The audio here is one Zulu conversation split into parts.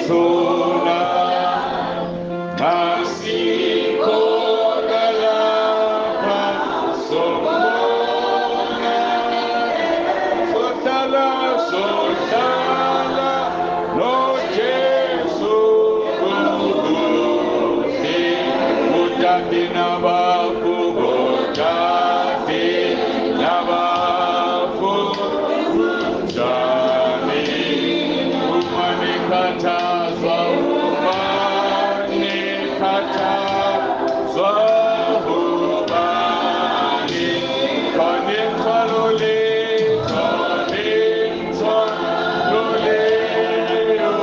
Thuna masikhona lapha sombona sohlala sohlala noJesu kuhle udade nabafu udade nabafu njani umane khathazwa umane khathazwa ubani khona imthwalo le khona imthwalo leyo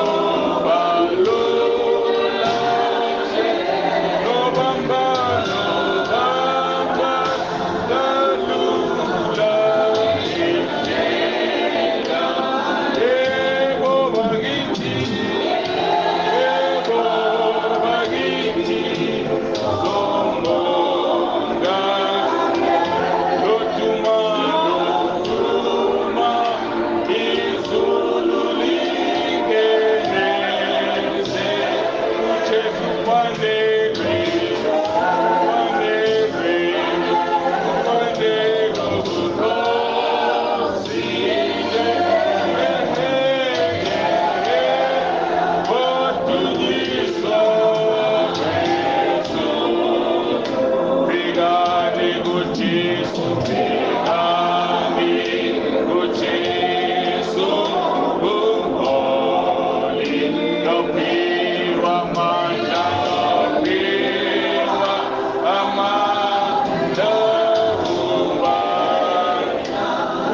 balula nobamba nobamba kalula indlela yebo bakithi yebo bakithi sombonga loduma loduma izulu lingeneze uJesu ufanelwe ufanelwe ufanelwe ubukhosi odunyiswa Jesu Fikani kuJesu, fikani kuJesu, umholi nophiwa amandla, nophiwa amandla ubani.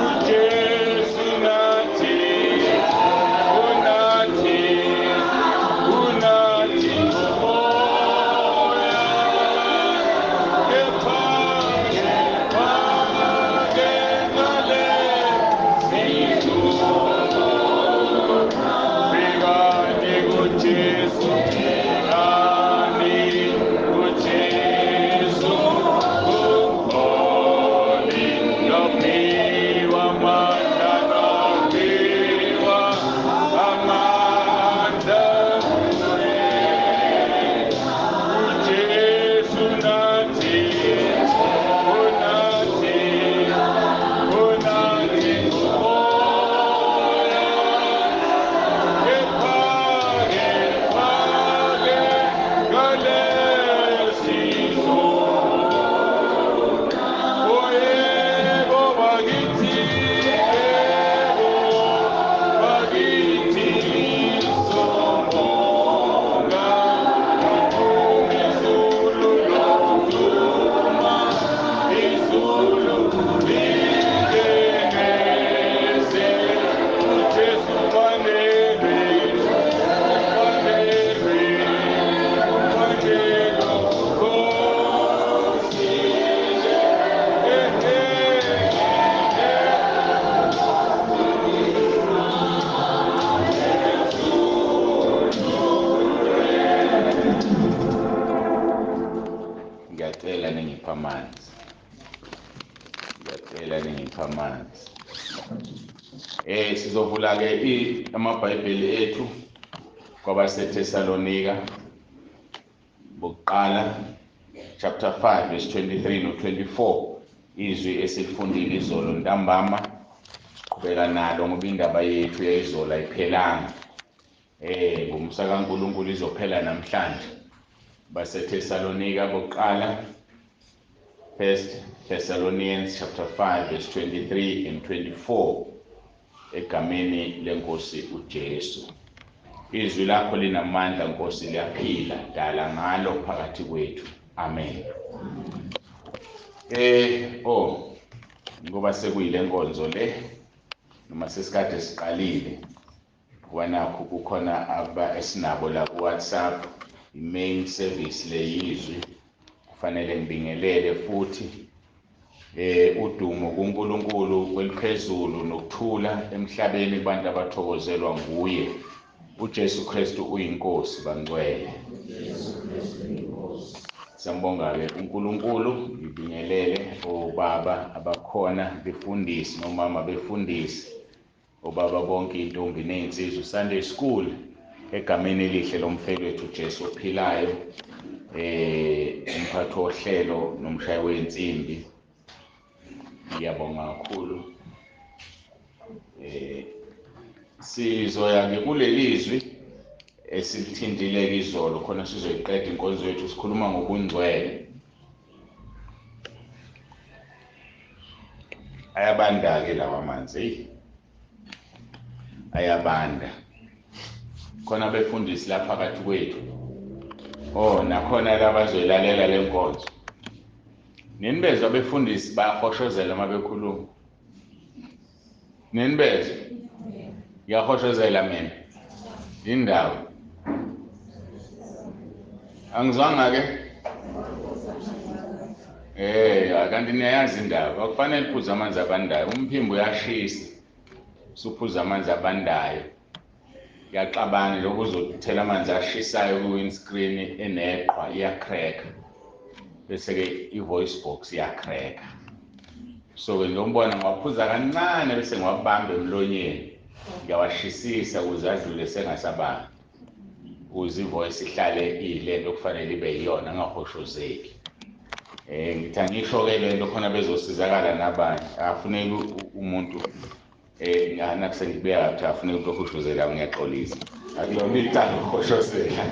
UJesu nathi, unathi, unathi umoya. Kepha, kepha, ngale sizulu. Fikani kuJesu, fikani kuJesu, umholi nophiwa amandla, nophiwa amandla. uJesu nathi, unathi, unathi umoya. Kepha, kepha, ngale sizulu. Oyebo bakithi, yebo bakithi, sombonga izulu loduma, izulu lingeneze. uJesu ufanelwe, ufanelwe, ufanelwe ubukhosi. Ngiyacela ningiphe amanzi. Ngiyacela ningiphe amanzi. Sizovula ke amaBhayibheli ethu kwabaseThesalonika bokuqala chapter 5 verse 23 no 24, izwi esilifundile izolo ntambama, siqhubeka nalo ngoba indaba yethu yayizolo ayiphelanga. Ngomsa kaNkulunkulu izophela namhlanje. BaseThesalonika bokuqala, First Thessalonians chapter 5 verse 23 and 24, egameni lenkosi uJesu. Izwi lakho linamandla Nkosi, liyaphila, dala ngalo phakathi kwethu. Amen. Ngoba sekuyile nkonzo le noma sesikade siqalile, ngoba nakho kukhona aba esinabo la ku WhatsApp, i-main service le yizwi, kufanele ngibingelele futhi udumo kuNkulunkulu kweliphezulu nokuthula emhlabeni kubantu abathokozelwa nguye. uJesu Kristu uyinkosi bangcwele. Siyambonga ke uNkulunkulu, ngibingelele obaba abakhona befundisi nomama befundisi, obaba bonke intombi nezinsizwa Sunday school. Egameni elihle lomfeli wethu Jesu ophilayo, umphathi wohlelo nomshayi wensimbi, ngiyabonga kakhulu. Sizoya ke kulelizwi esilithintile izolo, khona sizoyiqeda inkonzo yethu. Sikhuluma ngobungcwele. Ayabanda ke lawa manzi, ayabanda. Khona befundisi lapha phakathi kwethu, oh nakhona labazoyilalela lenkonzo. Ninibezwa befundisi bayahoshozela uma bekhuluma? Ninibezwa? Ngiyahoshozela mina indawo angizwanga ke. Kanti niyayazi indawo, akufanele uphuze amanzi abandayo, umphimbo uyashisa usuphuza amanzi abandayo, kuyaxabana lokhu. Uzothela amanzi ashisayo kwi-windscreen eneqhwa, iyacrack, bese-ke i-voice box iyacrack. So-ke ngiyombona ngiwaphuza kancane bese ngiwabamba emlonyeni, ngiyawashisisa ukuze adlule sengasabambi, ukuze ivoice ihlale iyilento okufanele ibe yiyona, angahoshozeki. Ngithi angisho-ke le nto khona bezosizakala nabanye. Afuneki umuntu ngana kusengibeka ukuthi afuneka umuntu ohoshozela, ngiyaxolisa, akulona icala ukuhoshozela,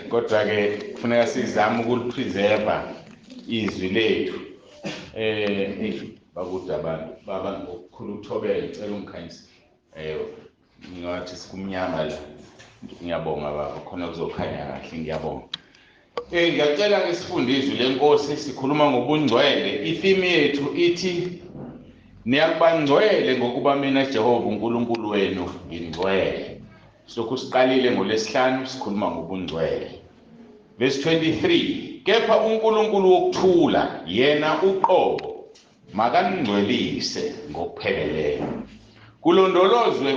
kodwa-ke kufuneka sizame ukulipreserva izwi lethu. Bakude abantu baba, ngokukhulu ukuthobeka ngicela ungikhanyise. Ngathi sikumnyama la. Ngiyabonga baba, khona kuzokhanya kahle, ngiyabonga. Ngiyacela ke sifunde izwi lenkosi. Sikhuluma ngobungcwele. Itheme yethu ithi niyakuba ngcwele ngokuba mina Jehova uNkulunkulu wenu ngingcwele. Sokhu siqalile ngolesihlanu sikhuluma ngobungcwele. Verse 23, kepha uNkulunkulu wokuthula yena uqobo makaningcwelise ngokupheleleyo, kulondolozwe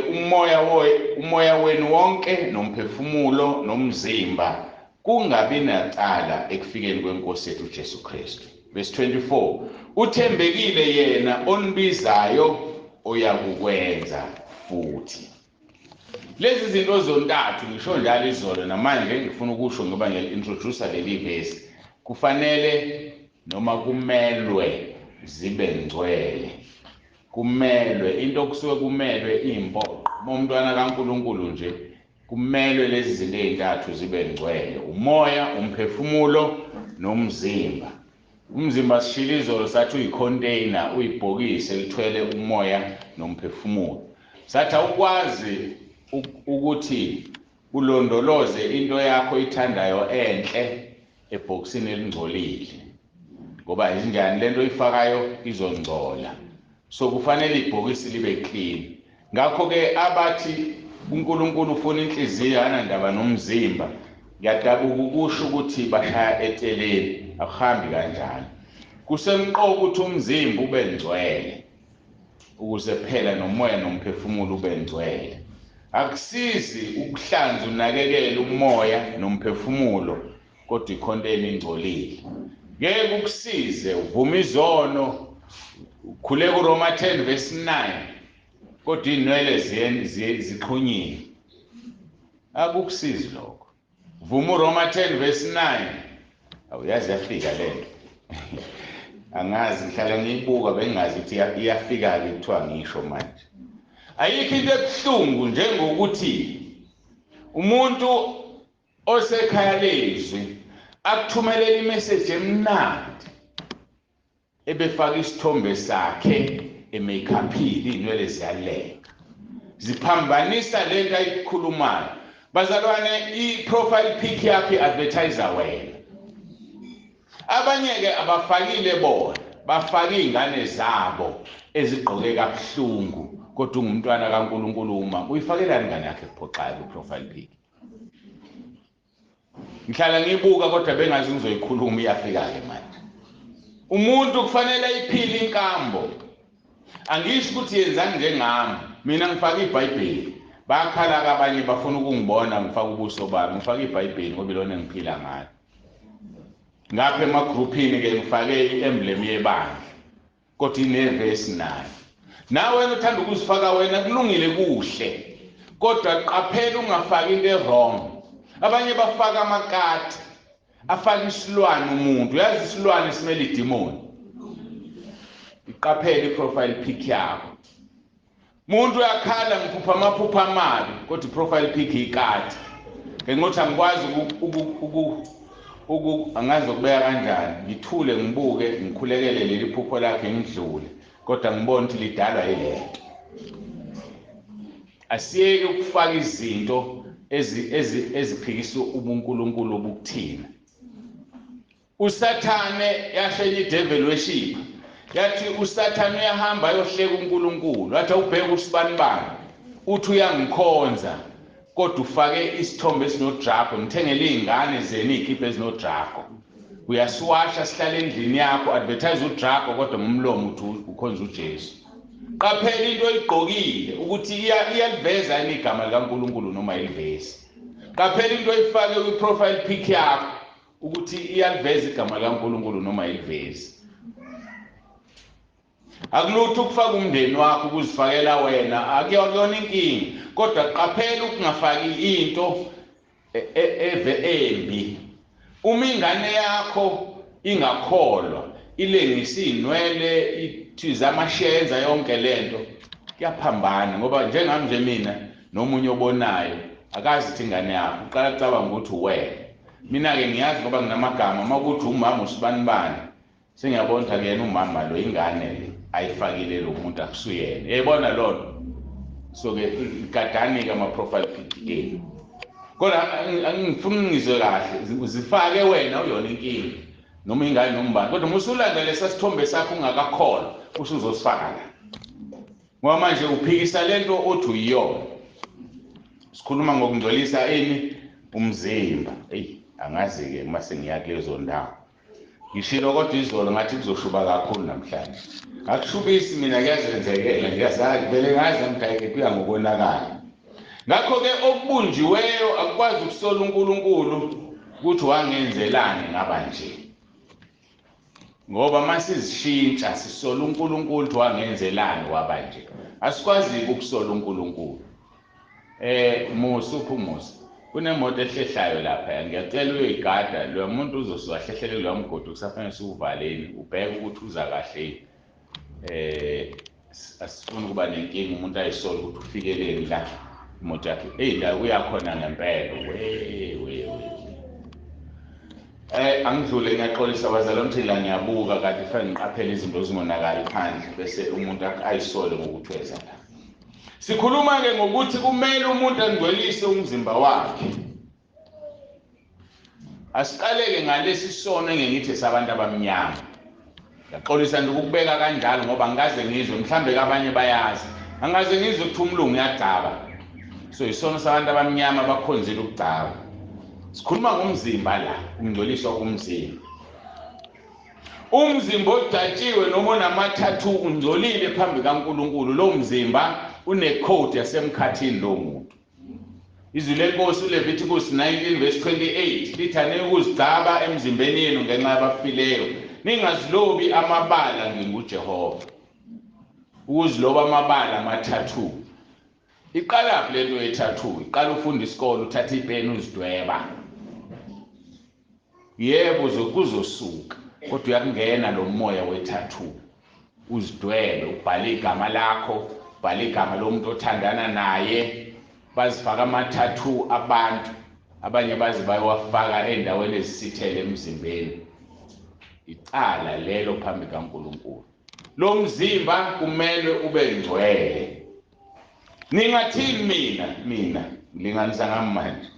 umoya wenu wonke nomphefumulo nomzimba, kungabi nacala ekufikeni kwenkosi yethu Jesu Kristu. Verse 24, uthembekile yena onibizayo oyakukwenza futhi. Lezi zinto zontathu ngisho njalo izolo namanje ngifuna ukusho, ngoba ngiya-introduce leli verse, kufanele noma kumelwe zibe ngcwele. Kumelwe, into kusuke kumelwe impoqo. Uma umntwana kaNkulunkulu nje, kumelwe lezi zinto ezintathu zibe ngcwele: umoya, umphefumulo nomzimba. Umzimba sishilo izolo sathi uyicontainer, uyibhokisi elithwele umoya nomphefumulo. Sathi awukwazi ukuthi ulondoloze into yakho oyithandayo enhle ebhokisini elingcolile, ngoba injani lento oyifakayo izongcola. So kufanele ibhokisi libe clean. Ngakho-ke abathi uNkulunkulu ufuna inhliziyo anandaba nomzimba, ngiyadabuka ukusho ukuthi bashaya eceleni, akuhambi kanjalo. Kusemqoka ukuthi umzimba ube ngcwele ukuze phela nomoya nomphefumulo ube ngcwele. Akusizi ukuhlanza unakekele umoya nomphefumulo kodwa icontainer ingcolile. Ngeke ukusize uvume izono, ukhuleka uRoma 10 verse 9 kodwa inwele zixhunyiwe, akukusizi lokho. Vuma uRoma 10 verse 9. Awuyazi yafika lento, angazi, ngihlala ngiyibuka bengingazi ukuthi iyafika-ke, kuthiwa ngisho manje. Ayikho into ebuhlungu njengokuthi umuntu osekhaya lezwi akuthumelela imessage emnandi ebefaka isithombe sakhe emakeupile, inwele ziyalenga, ziphambanisa lento ayikhulumayo. Bazalwane, i-profile pic yakho i-advertiser wena. Abanye-ke abafakile bona, bafake iy'ngane zabo ezigqoke kabuhlungu, kodwa ungumntwana kaNkulunkulu. Uma uyifakelani ingane yakhe ekuphoxayo kwi-profile pic? Ngihlala ngiyibuka kodwa bengazi ngizoyikhuluma, iyafika-ke manje. Umuntu kufanele ayiphile inkambo. Angisho ukuthi yenzani njengami, mina ngifake iBhayibheli. Bayakhala-ke abanye bafuna ukungibona ngifake ubuso bami, ngifake iBhayibheli ngoba ilona engiphila ngalo. Ngapha emagruphini-ke ngifake i-emblem yebandla kodwa inevesi nayo. Nawe wena uthanda ukuzifaka wena, kulungile, kuhle, kodwa qaphela ungafaki into e-wrong. Abanye bafaka amakati, afaka isilwane umuntu. Uyazi isilwane simele idemoni. Iqaphele iprofile pic yakho. Umuntu uyakhala ngiphupha amaphupha amabi, kodwa iprofile pic ikati. Ngenxa angikwazi angazi ukubeka kanjani, ngithule ngibuke ngikhulekele leli phupho lakhe ngidlule, kodwa ngibona ukuthi lidalwa yilento. Asiyeke ukufaka izinto eziphikisa ubuNkulunkulu obukuthina. uSathane yashenye idevil worship, yathi uSathane uyahamba ayohleka uNkulunkulu, wathi awubheke usibanibani uthi uyangikhonza, kodwa ufake isithombe esinodrago, ngithengele izingane zenu izikhipha ezinodrago, uyasiwasha sihlale endlini yakho, advertise udrago kodwa ngomlomo uthi ukhonza uJesu. Qaphela into oyigqokile ukuthi iyaliveza yini igama likaNkulunkulu noma ilivezi. Qaphela into oyifake kwi-profile pic yakho ukuthi iyaliveza igama likaNkulunkulu noma ilivezi. Akulutho ukufaka umndeni wakho ukuzifakela wena, akuyona inkinga, kodwa qaphela ukungafaki into embi. Uma ingane yakho ingakholwa, ilengisa inwele, ithiza amashenza, yonke lento kuyaphambana, ngoba njengami nje mina nomunye obonayo akazi ukuthi ingane yakho, uqala kucabanga ukuthi uwena. Mina-ke ngiyazi ngoba nginamagama, uma kuthi umama usibanibani, sengiyabona ukuthi akuyena umama lo, ingane le ayifakile lo muntu akusuyena. Uyayibona loo nto? So-ke igadani-ke ama-profile pic enu. Kodwa angifuni ngizwe kahle, zifake wena uyona inkinga noma ingane noma ubani, kodwa uma usulanda lesa sithombe sakho ungakakholwa usuzosifaka la, ngoba manje uphikisa lento othi uyiyona. Sikhuluma ngokungcolisa ini? Umzimba. Eyi, angazi-ke uma sengiya kulezo ndawo. Ngishilo kodwa izolo ngathi kuzoshuba kakhulu namhlanje. Akushubisi mina, kuyazenzekela, ngiyazazi vele ngazi namhlanje kuya ngokonakala. Ngakho-ke okubunjiweyo akukwazi ukusola uNkulunkulu ukuthi wangenzelani ngaba nje. Ngoba masizishintsha sisola uNkulunkulu ukuthi wangenzelani waba nje. Asikwazi ukusola uNkulunkulu. Musa uphi uMusa? Kunemoto ehlehlayo lapha, ngiyacela uyoyigada. Lo muntu uzosuka ahlehlele kuloya mgodi kusafanele siwuvaleni, ubheke ukuthi uza kahle. Asifuni ukuba nenkinga umuntu ayisole ukuthi ufikeleni la imoto yakhe. Eyi, la uyakhona ngempela. We we we. Angidlule, ngiyaxolisa bazalwane ukuthi la ngiyabuka kanti kufanele ngiqaphele izinto ezingonakali phandle bese umuntu ayisole ngokuthi weza la. Sikhuluma ke ngokuthi kumele umuntu angcwelise umzimba wakhe. Asiqaleke ngalesi sono engingithi sabantu abamnyama. Ngiyaxolisa nje ukubeka kanjalo ngoba ngikaze ngizwe, mhlambe abanye bayazi. Angaze ngizwe ukuthi umlungu uyagcaba. So isono sabantu abamnyama bakhonzile ukugcaba. Sikhuluma ngomzimba la, ukungcoliswa komzimba. Umzimba odatshiwe noma onamathathu ungcolile phambi kaNkulunkulu. Lo mzimba unecode yasemkhathini lo muntu. Izwi lenkosi uLeviticus 19 verse 28 lithi aniyukuzigcaba emzimbeni yenu ngenxa yabafileyo, ningazilobi amabala, nginguJehova. Ukuziloba amabala amathathu. Iqalaphi lento yethathu? Iqala ufunda isikole, uthatha ipeni uzidweba. Yebo, kuzosuka, kodwa uyakungena lo moya wethathu. Uzidwebe, ubhale igama lakho, ubhale igama lomuntu othandana naye. Bazifaka amathathu abantu, abanye baze bayowafaka endaweni ezisithele emzimbeni. Icala lelo phambi kaNkulunkulu. Lo mzimba kumele ube ngcwele. Ningathini mina? Mina ngilinganisa ngami manje.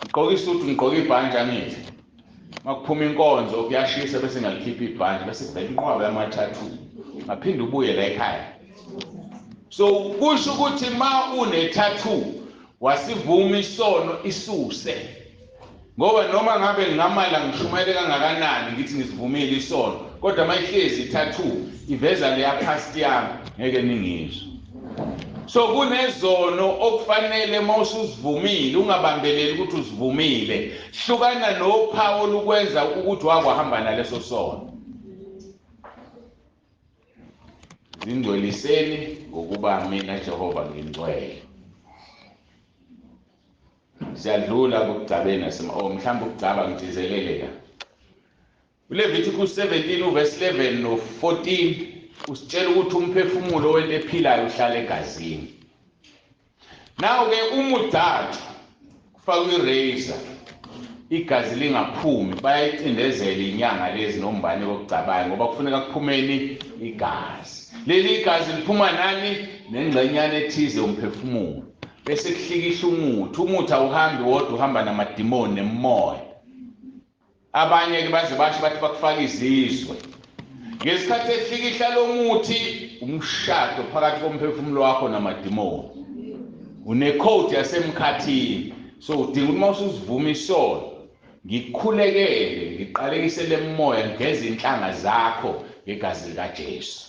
Ngigqoka isudu, ngigqoka ibhantshi, angithi makuphuma inkonzo kuyashisa bese ngalikhipha ibhantshi bese kuvela inqwaba yamathathu, ngaphinde ubuye la ekhaya. So kusho ukuthi ma une-tattoo wasivuma isono isuse, ngoba noma ngabe ngingamala ngishumayele kangakanani ngithi ngisivumile isono, kodwa mayihlezi i-tattoo iveza leya past yami, ngeke ningizwe. So kunezono okufanele mawusuzivumile ungabambeleli ukuthi uzivumile. Hlukana nophawu olukwenza ukuthi wakwahamba naleso sono. Zingcweliseni ngokuba mina Jehova ngingcwele. Siyadlula kokugcabeni nasema oh mhlawumbe ukugcaba ngithizelele la. ULeviticus 17 uverse 11 no 14 usitshela ukuthi umphefumulo wento ephilayo uhlala egazini. Naw ke uma ugcatshwa kufakwa irazor, igazi lingaphumi, bayayicindezela inyanga lezi nombane wokugcabayo ngoba kufuneka kuphumeni igazi. Leli igazi liphuma nani nengxenyana ethize umphefumulo, bese kuhlikihla umuthi. Umuthi awuhambi wodwa, uhamba namadimoni nemoya. Abanye ke baze basho bathi bakufaka izizwe. Ngesikhathi ehlikihla lo muthi, umshado phakathi komphefumulo wakho namadimoni, unekhodi yasemkhathini. So udinga ukuthi uma usuzivuma isono, ngikhulekele, ngiqalekise lemoya, ngigeze inhlanga zakho ngegazi likaJesu.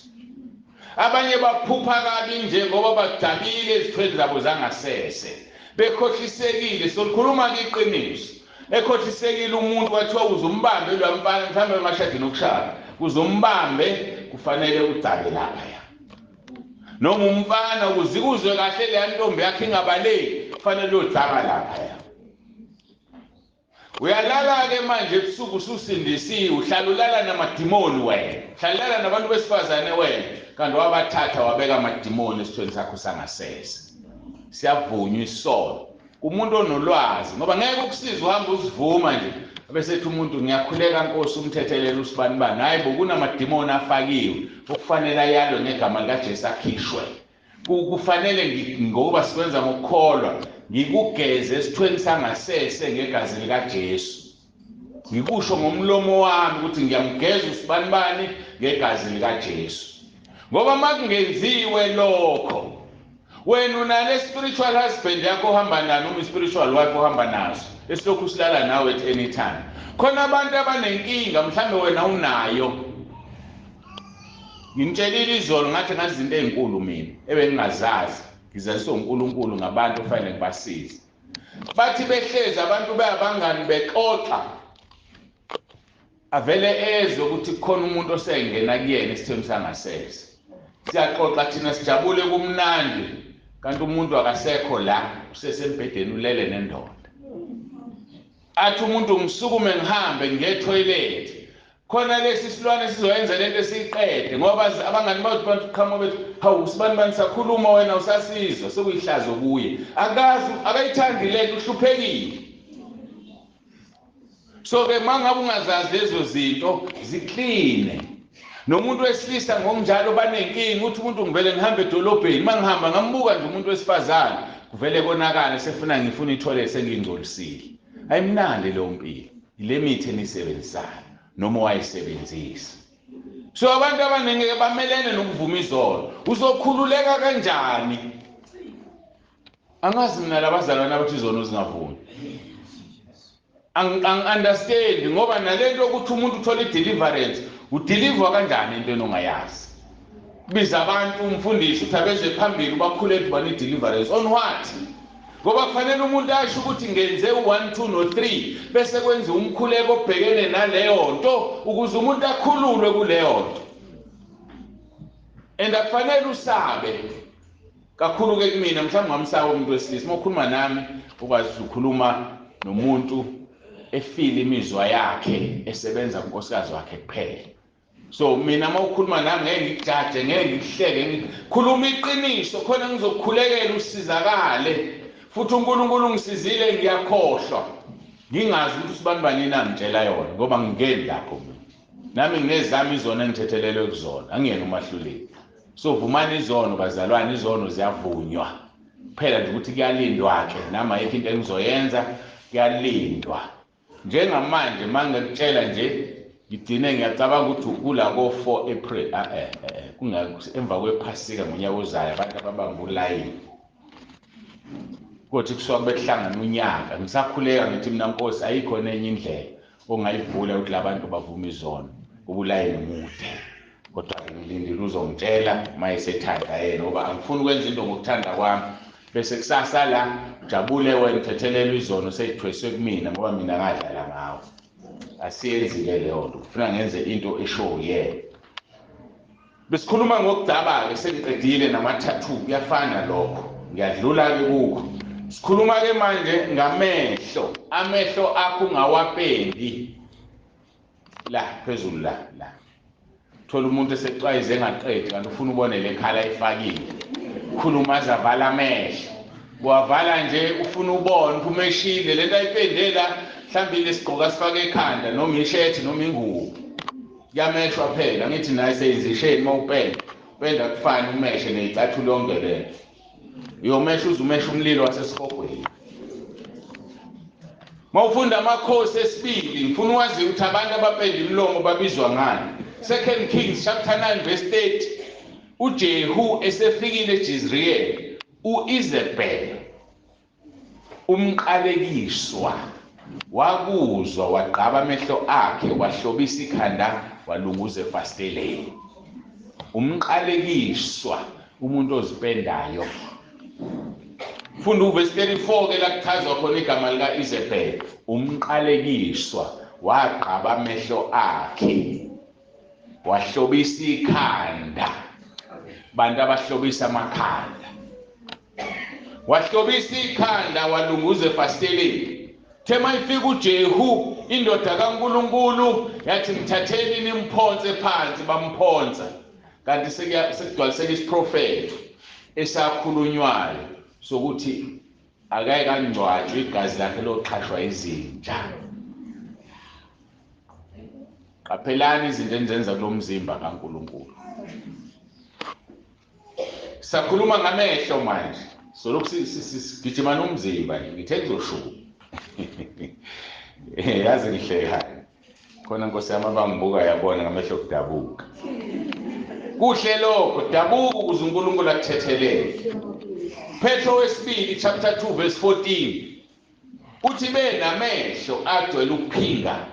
Abanye baphupha kabi nje ngoba badabile ezithweni zabo zangasese, bekhohlisekile. Solikhuluma ke iqiniso, ekhohlisekile umuntu kwathiwa uzombambe lo mfana, mhlawumbe emashadini okushada, uzombambe kufanele ugcabe lapha. Noma umfana ukuze ikuzwe kahle leya ntombi yakhe ingabaleki, kufanele uyogcaba lapha. Uyalala-ke manje ebusuku ususindisiwe, uhlala ulala namadimoni wena, uhlala ulala nabantu besifazane wena, kanti wabathatha wabeka amadimoni esithweni sakho sangasese. Siyavunywa isono kumuntu onolwazi, ngoba ngeke ukusize uhambe uzivuma nje abesethi umuntu ngiyakhuleka Nkosi umthethelele usibani bani. Hayi bo, kunamadimoni afakiwe okufanele ayalwe ngegama likaJesu akhishwe. Kufanele ngoba sikwenza ngokukholwa, ngikugeze esithweni sangasese ngegazi likaJesu. Ngikusho ngomlomo wami ukuthi ngiyamgeza usibani bani ngegazi likaJesu. Ngoba makungenziwe lokho, wena unale spiritual husband yakho ohamba nayo noma spiritual wife ohamba nazo, esilokhu silala nawe at any time. Khona abantu abanenkinga mhlambe wena unayo. Ngimtshelile izolo ngathi ngazi izinto ezinkulu mina ebengingazazi, ngizaziswa uNkulunkulu ngabantu ofanele ngibasize. Bathi behlezi abantu bayabangani bexoxa, avele ezwe ukuthi kukhona umuntu osengena kuyena esithweni sangasese. Siyaxoxa thina sijabule kumnandi, kanti umuntu akasekho la, usesembhedeni ulele nendoda. Athi umuntu ngisukume ngihambe ngiye toilet, khona lesi silwane sizoyenza lento esiyiqede, ngoba abangani bathi bantu qhamuka bethi hawu sibani bani sakhuluma wena usasizwa, sekuyihlazo kuye, akazi akayithandi lento, uhluphekile. So ke mangabe ungazazi lezo zinto zikline. Nomuntu wesilisa ngokunjalo banenkinga, uthi umuntu ngivele ngihambe edolobheni, mangihamba ngambuka nje umuntu wesifazane kuvele konakala, sefuna ngifuna itoilet sengingcolisile. Ayimnandi leyo mpilo, ile mithi enisebenzisayo noma wayisebenzisa. So abantu abaningi bamelene nokuvuma izono. Uzokhululeka kanjani? Angazi mina labazalwane abathi izono zingavumi. Angi-understand, ngoba nalento ukuthi umuntu uthola i-deliverance, udeliver kanjani into enongayazi? Biza abantu umfundisi uthi abeze phambili ubakhuleke bani deliverance on what? Ngoba kufanele umuntu asho ukuthi ngenze u1 2 no 3 bese kwenza umkhuleko obhekene naleyo nto ukuze umuntu akhululwe kuleyo nto. And akufanele usabe kakhulu ke kumina, mhlawumbe ngamsaba umuntu wesilisa. Uma ukhuluma nami ukwazi ukukhuluma nomuntu efile imizwa yakhe esebenza kunkosikazi wakhe kuphela. So mina uma ukhuluma nami ngeke ngikujaje, ngeke ngikuhleke, ngikhuluma iqiniso khona ngizokukhulekela usizakale. Futhi uNkulunkulu ungisizile ngiyakhohlwa, ngingazi ukuthi usibani bani nangitshela yona, ngoba ngingeni lapho mina. Nami nginezami izono engithethelelwe kuzona, angiyena umahluleli. So vumani izono bazalwane, izono ziyavunywa kuphela nje ukuthi kuyalindwa ke, nami ayikho into engizoyenza, kuyalindwa. Njengamanje mangikutshela nje ngigcine ngiyacabanga ukuthi kula ko 4 April, emva kwephasika ngonyaka ozayo abantu ababamba ulayini. Kothi kusuka bekuhlangana unyaka, ngisakhuleka ngithi mina Nkosi ayikho nenye indlela ongayivula ukuthi labantu bavume izono, kuba ulayini mude. Kodwa ngilindile uzongitshela uma esethanda yena, ngoba angifuni ukwenza into ngokuthanda kwami bese kusasa la ujabule wena uthethelelwe izono seyithweswe kumina, ngoba mina ngadlala ngawe. Asiyenzile leyo nto, kufuna ngenze into eshow yena. Besikhuluma ngokugcaba-ke, sengiqedile nama-tattoo, kuyafana lokho, ngiyadlula-ke kukho. Sikhuluma ke manje ngamehlo. Amehlo akho ungawapendi la phezulu la la. Thola umuntu esexwayize engaqedi kanti ufuna ubone le khala ifakile. Khuluma azavala amehlo. Wavala nje ufuna ubone umeshile lento ayipendela mhlawumbe lesigqoka sifake ekhanda noma ishirt noma ingubo. Kuyameshwa phela ngithi naye seyizisheni mawupenda. Penda kufana umeshe nezicathulo yonke lento. Uyomesha uzumesha umlilo wasesihogweni. Mawufunda amakhosi esibili ngifuna uwazi ukuthi abantu abapenda imilomo babizwa ngani. 2 Kings chapter 9 verse 30. uJehu esefikile eJezreel, uIsabel umqalekiswa wakuzwa wagqaba amehlo akhe wahlobisa ikhanda walunguza efasteleni. Umqalekiswa umuntu ozipendayo. Funda uverse 34 ke la kuchazwa khona igama lika Isabel, umqalekiswa wagqaba amehlo akhe wahlobisa ikhanda. Bantu abahlobisa amakhanda. Wahlobisa ikhanda walunguza efasteleni. Thema ifika uJehu indoda kaNkuluNkulu yathi mthatheni nimphonse phansi, bamphonsa. Kanti sekugcwaliseka isiprofetho esakhulunywayo sokuthi akaye kangcwatshwe igazi lakhe loxhashwa izinja. Qaphelani izinto enizenza kulomzimba kaNkuluNkulu. Sakhuluma ngamehlo manje. Solokhu sigijima nomzimba nje ngithe kuzoshuka. Yazi ngihleka. Khona Nkosi yami abangibuka yabona ngamehlo kudabuka. Kuhle lokho, dabuka ukuze uNkulunkulu akuthethelele. Petro wesibili chapter 2 verse 14 uthi benamehlo agcwele ukuphinga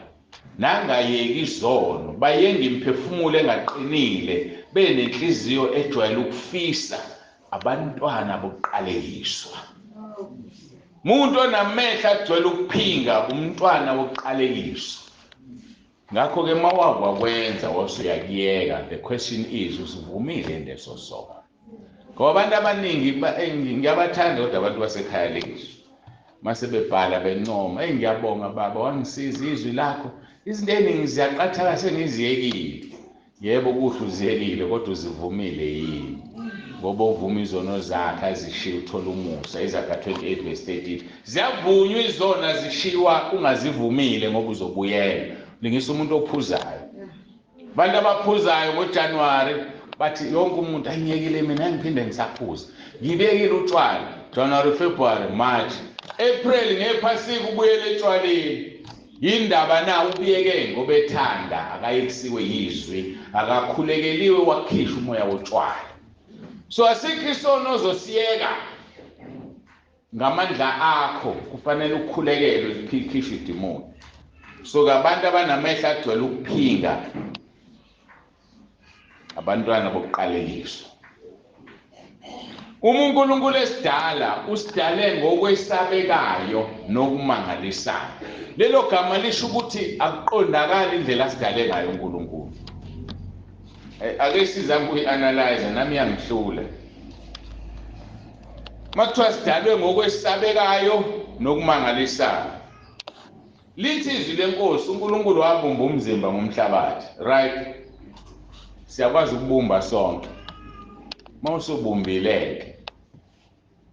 nangayeki izono, bayenga imphefumulo engaqinile, benenhliziyo ejwayele ukufisa, abantwana bokuqalekiswa. Umuntu onamehlo agcwele ukuphinga umntwana wokuqalekiswa. Ngakho ke mawakwenza wasuyakuyeka, the question is usivumile leso sono? Ngoba abantu abaningi ngiyabathanda kodwa abantu basekhaya lethu mase bebhala bencoma, hey ngiyabonga baba wangisiza izwi lakho, izinto eziningi ziyaqathaka sengiziyekile. Yebo kuhle uziyekile kodwa uzivumile yini? Ngoba uvuma izono zakhe azishiya uthola umusa. Izaga 28 verse 13 ziyavunywa izona zishiywa ungazivumile ngoba uzobuyela. Lingisa umuntu ophuzayo. Abantu abaphuzayo ngoJanuary bathi yonke umuntu ayiyekile mina ngiphinde ngisaphuza. Ngibekile utshwala January, February, March, April ngephasika ubuyele etshwaleni. Yindaba na ubiyeke ngoba ethanda, akayekisiwe yizwi, akakhulekeliwe wakhishwa umoya wotshwala. So asikho isono ozosiyeka ngamandla akho, kufanele ukhulekelwe ukhishwe idimoni. So abantu abanamehlo agcwele ukuphinga abantwana bokuqalekiswa. Uma uNkulunkulu esidala usidale ngokwesabekayo nokumangalisayo. Lelo gama lisho ukuthi akuqondakali indlela asidale ngayo uNkulunkulu. Ake sizame ukuyi-analyze, nami iyangihlula. Makuthiwa sidalwe ngokwesabekayo nokumangalisayo, lithi izwi lenkosi uNkulunkulu wabumba umzimba ngomhlabathi, right? Siyakwazi ukubumba sonke. Mawusubumbile-ke,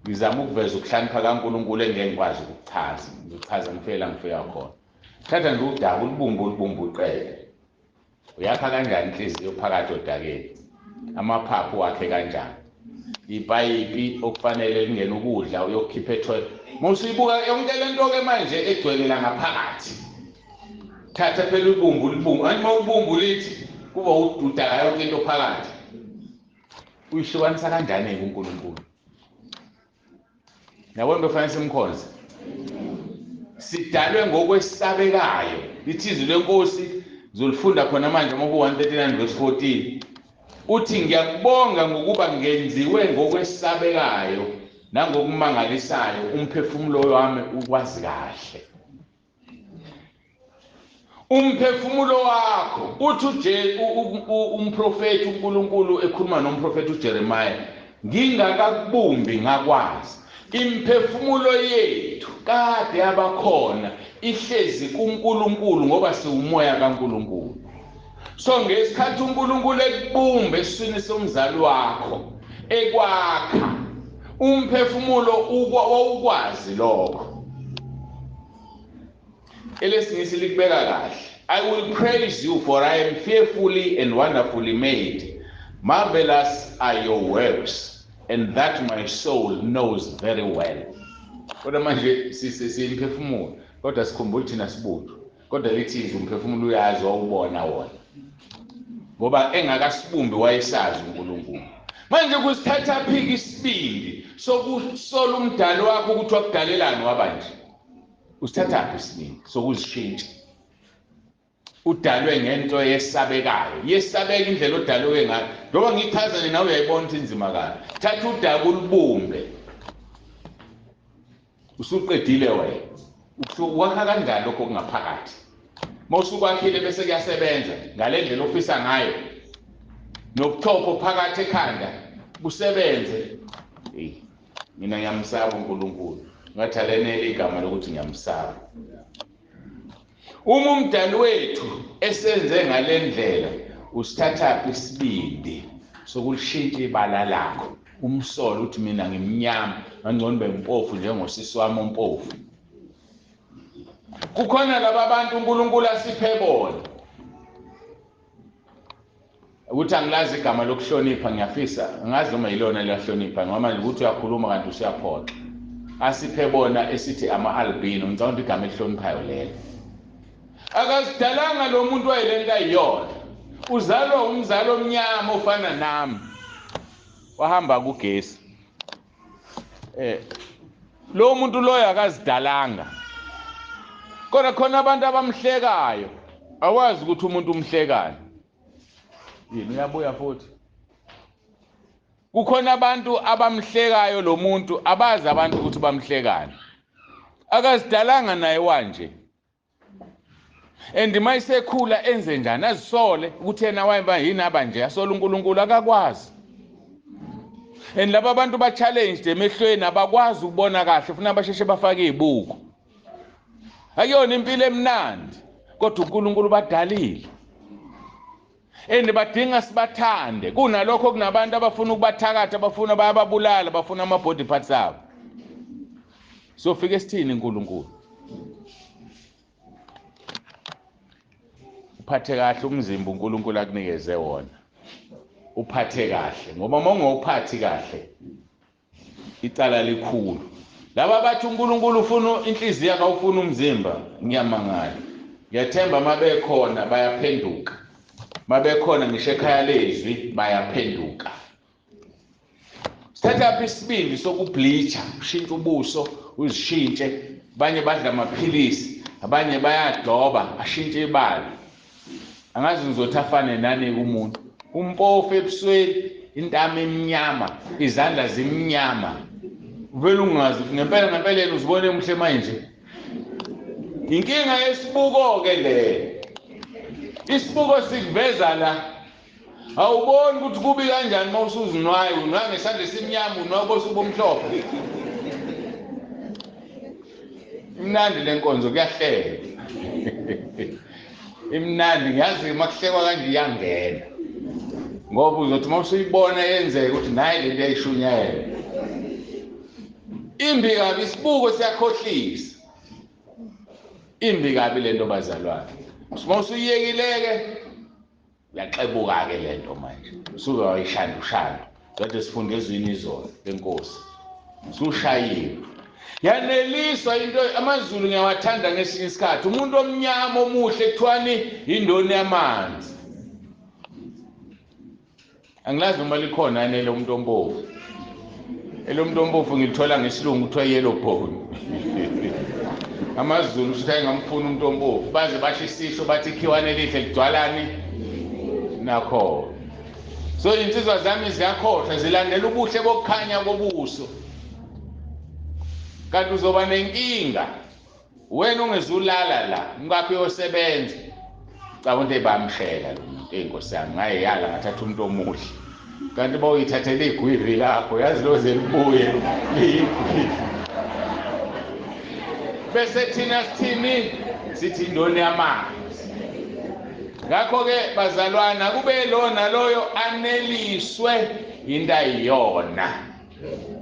ngizama ukuveza ukuhlakanipha kaNkulunkulu engeke ngikwazi ukuchaza, ngichaza ngifike la ngifika khona. Thatha nje udaka ulibumbe ulibumbe uqede. Uyakha kanjani inhliziyo phakathi odakeni? Amaphaphu wakhe kanjani? Ipayipi okufanele lingene ukudla uyokhipha ethoyilet. Mawusuyibuka yonke le nto-ke manje egcwele la ngaphakathi. Thatha phela ubumbu ulibumbe. Angithi mawubumbu lithi kuba udaka yonke into phakathi. Uyihlukanisa kanjani-ke uNkulunkulu? Yabona into ofanele simkhonze. Sidalwe ngokwesabekayo. Lithi izwi lenkosi, ngizolifunda khona manje uma ku-139 verse 14. Uthi ngiyakubonga ngokuba ngenziwe ngokwesabekayo nangokumangalisayo, umphefumulo wami ukwazi kahle. Umphefumulo wakho uthi umprofeti uNkulunkulu ekhuluma nomprofeti uJeremiah, ngingakakubumbi ngakwazi, Imphefumulo yethu kade yabakhona ihlezi kuNkulunkulu ngoba siwumoya kaNkulunkulu. So ngesikhathi uNkulunkulu ekubumba esiswini somzali wakho, ekwakha, umphefumulo wawukwazi lokho. Elesingisi likubeka kahle. I will praise you, for I am fearfully and wonderfully made. Marvelous are your works, and that my soul knows very well. Kodwa manje siyimphefumulo, kodwa sikhumbula thina sibunjwa. Kodwa lithi umphefumulo uyazi, wawubona wona. Ngoba engakasibumbi wayesazi uNkulunkulu. Manje kusithatha phiki isibindi sokusola umdali wakho ukuthi wakudalelani waba nje. Usithatha phi isibindi sokuzishintsha? Udalwe ngento yesabekayo. Yesabeka indlela odalwe ngayo. Njengoba ngichaza nje nawe uyayibona ukuthi inzima kabi. Thatha udaka ulibumbe. Usuqedile wena. Usukwakha kanjani lokho okungaphakathi? Mawusukwakhile bese kuyasebenza ngale ndlela ofisa ngayo. Nobuchopho phakathi ekhanda busebenze. Hey, mina ngiyamsaba uNkulunkulu. Ngathi alenele igama lokuthi ngiyamsaba. Uma umdali wethu esenze ngalendlela, usithatha isibindi sokulishintsha ibala lakho. Umsolo uthi mina ngimnyama, ngangcono bengimpofu njengosisi wami ompofu. Kukhona laba bantu uNkulunkulu asiphe bona. Ukuthi angilazi igama lokuhlonipha, ngiyafisa angazi noma yilona liyahlonipha ngoba manje ukuthi uyakhuluma kanti usuyaphoxa. Asiphe bona esithi ama-albino, ngicabanga ukuthi igama elihloniphayo lelo. Akazidalanga lo muntu wayelento ayiyona. Uzalwa umzali omnyama ofana nami. Wahamba kugesi. Lo muntu loyo akazidalanga. Kodwa khona abantu abamhlekayo, awazi ukuthi umuntu umhlekani. Yini uyabuya futhi. Kukhona abantu abamhlekayo lo muntu, abazi abantu ukuthi bamhlekani. Akazidalanga naye wanje. And mayisekhula enze njani azisole ukuthi yena wayeba yini abanje, asola uNkulunkulu, akakwazi. And laba bantu ba challenged emehlweni, abakwazi ukubona kahle, ufuna basheshe bafake izibuko. Akuyona impilo emnandi, kodwa uNkulunkulu badalile. And badinga sibathande. Kunalokho kunabantu abafuna ukubathakatha, abafuna bayababulala, bafuna ama body parts abo. Sofike sithini uNkulunkulu? Uphathe kahle umzimba uNkulunkulu akunikeze wona. Uphathe kahle, ngoba uma ungawuphathi kahle icala likhulu. Laba bathi uNkulunkulu ufuna inhliziyo, akawufuni umzimba, ngiyamangala. Ngiyathemba mabekhona bayaphenduka. Mabekhona ngisho ekhaya lezwi bayaphenduka. Sithatha phi isibindi sokubleacha, ushintshe ubuso, uzishintshe. Abanye badla amaphilisi, abanye bayadoba, ashintshe ibala. Angazi ngizothi afane nani kumuntu. Umpofu ebusweni, intamo emnyama, izandla zimnyama. Uvela ungazi ngempela ngempela yena uzibone emuhle manje. Inkinga yesibuko ke le. Isibuko sikuveza la. Awuboni ukuthi kubi kanjani mawusuzinwayo, unwaya ngesandla esimnyama, unwaya bosuku bomhlophe. Imnandi lenkonzo, kuyahleka. Imnandi, ngiyazi makuhlekwa kanje iyangena. Ngoba uzothi mawusuyibona yenzeka ukuthi nayi lento eyishunyayela. Imbi kabi, isibuko siyakhohlisa. Imbi kabi lento bazalwane. Mawusuyiyekileke uyaxebuka ke lento manje. Usuke wayishanda ushanda. Kade sifunde ezwini izolo lenkosi. Usushayiwe. Yaneliswa into amaZulu ngiyawathanda ngesinye isikhathi. Umuntu omnyama omuhle kuthiwani indoni yamanzi. Angilazi noma likhona anele umuntu ompofu. Elomuntu ompofu ngilithola ngesilungu kuthiwa yellow bone. AmaZulu uthi ayingamfuna umuntu ompofu, baze basho isisho bathi ikhiwane elihle ligcwalani nakho. So insizwa zami ziyakhohlwa, zilandela ubuhle bokukhanya kobuso. Kanti uzoba nenkinga wena ungezulala la, umkakho uyosebenza. Cabanga ukuthi bamshela lo muntu, inkosi yami ngayeyala ngathatha umuntu omuhle. Kanti bawuyithathela igwivi lakho, yazi loze libuye liyigwivi. Bese thina sithini? Sithi indoni yamanzi. Ngakho-ke bazalwana, kube lo naloyo aneliswe into ayiyona,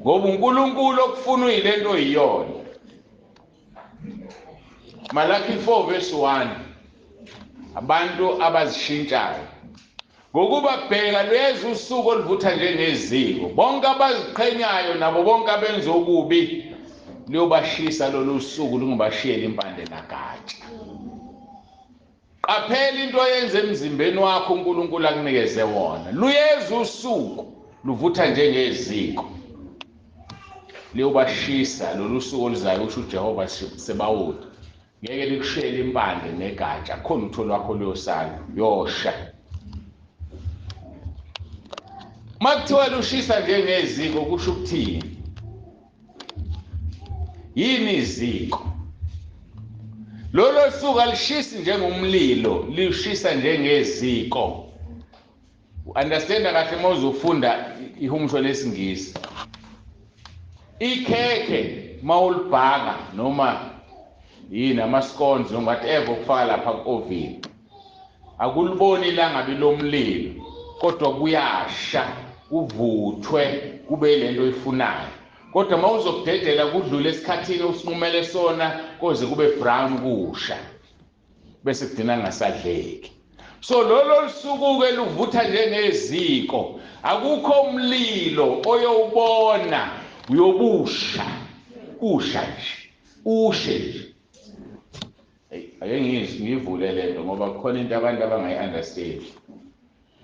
ngoba uNkulunkulu okufuna uyilento oyiyona. Malaki 4 verse 1, abantu abazishintshayo, ngokuba bheka luyeza usuku oluvutha njengeziko, bonke abaziqhenyayo nabo bonke abenza okubi liyobashisa lolu suku, lungabashiyeli impande nagatsha. Qaphela into oyenza emzimbeni wakho uNkulunkulu akunikeze wona. Luyeza usuku luvutha njengeziko, liyobashisa lolu suku oluzayo, usho uJehova Sebawoti. Ngeke likushiyele impande negatsha, khona utho lwakho luyosala yosha. Makuthiwa lushisa njengeziko, kusho ukuthini? Yini iziko? Lolo suku alishisi njengomlilo, lishisa njengeziko. Understand kahle uma uzofunda ihumusho lesiNgisi. Ikhekhe mawulibhaka noma yini ama-scones noma whatever ukufaka lapha ku-oven, akuliboni ilangabi lomlilo, kodwa kuyasha kuvuthwe kube lento oyifunayo. Kodwa uma uzokudedela kudlule esikhathini osinqumele sona, koze kube brown kusha, bese kugcina kungasadleki. So lolo lusuku-ke luvutha njengeziko, akukho umlilo oyowubona, uyobusha usha nje, ushe nje. Ake ngivule lento ngoba kukhona into abantu abangayi-understand.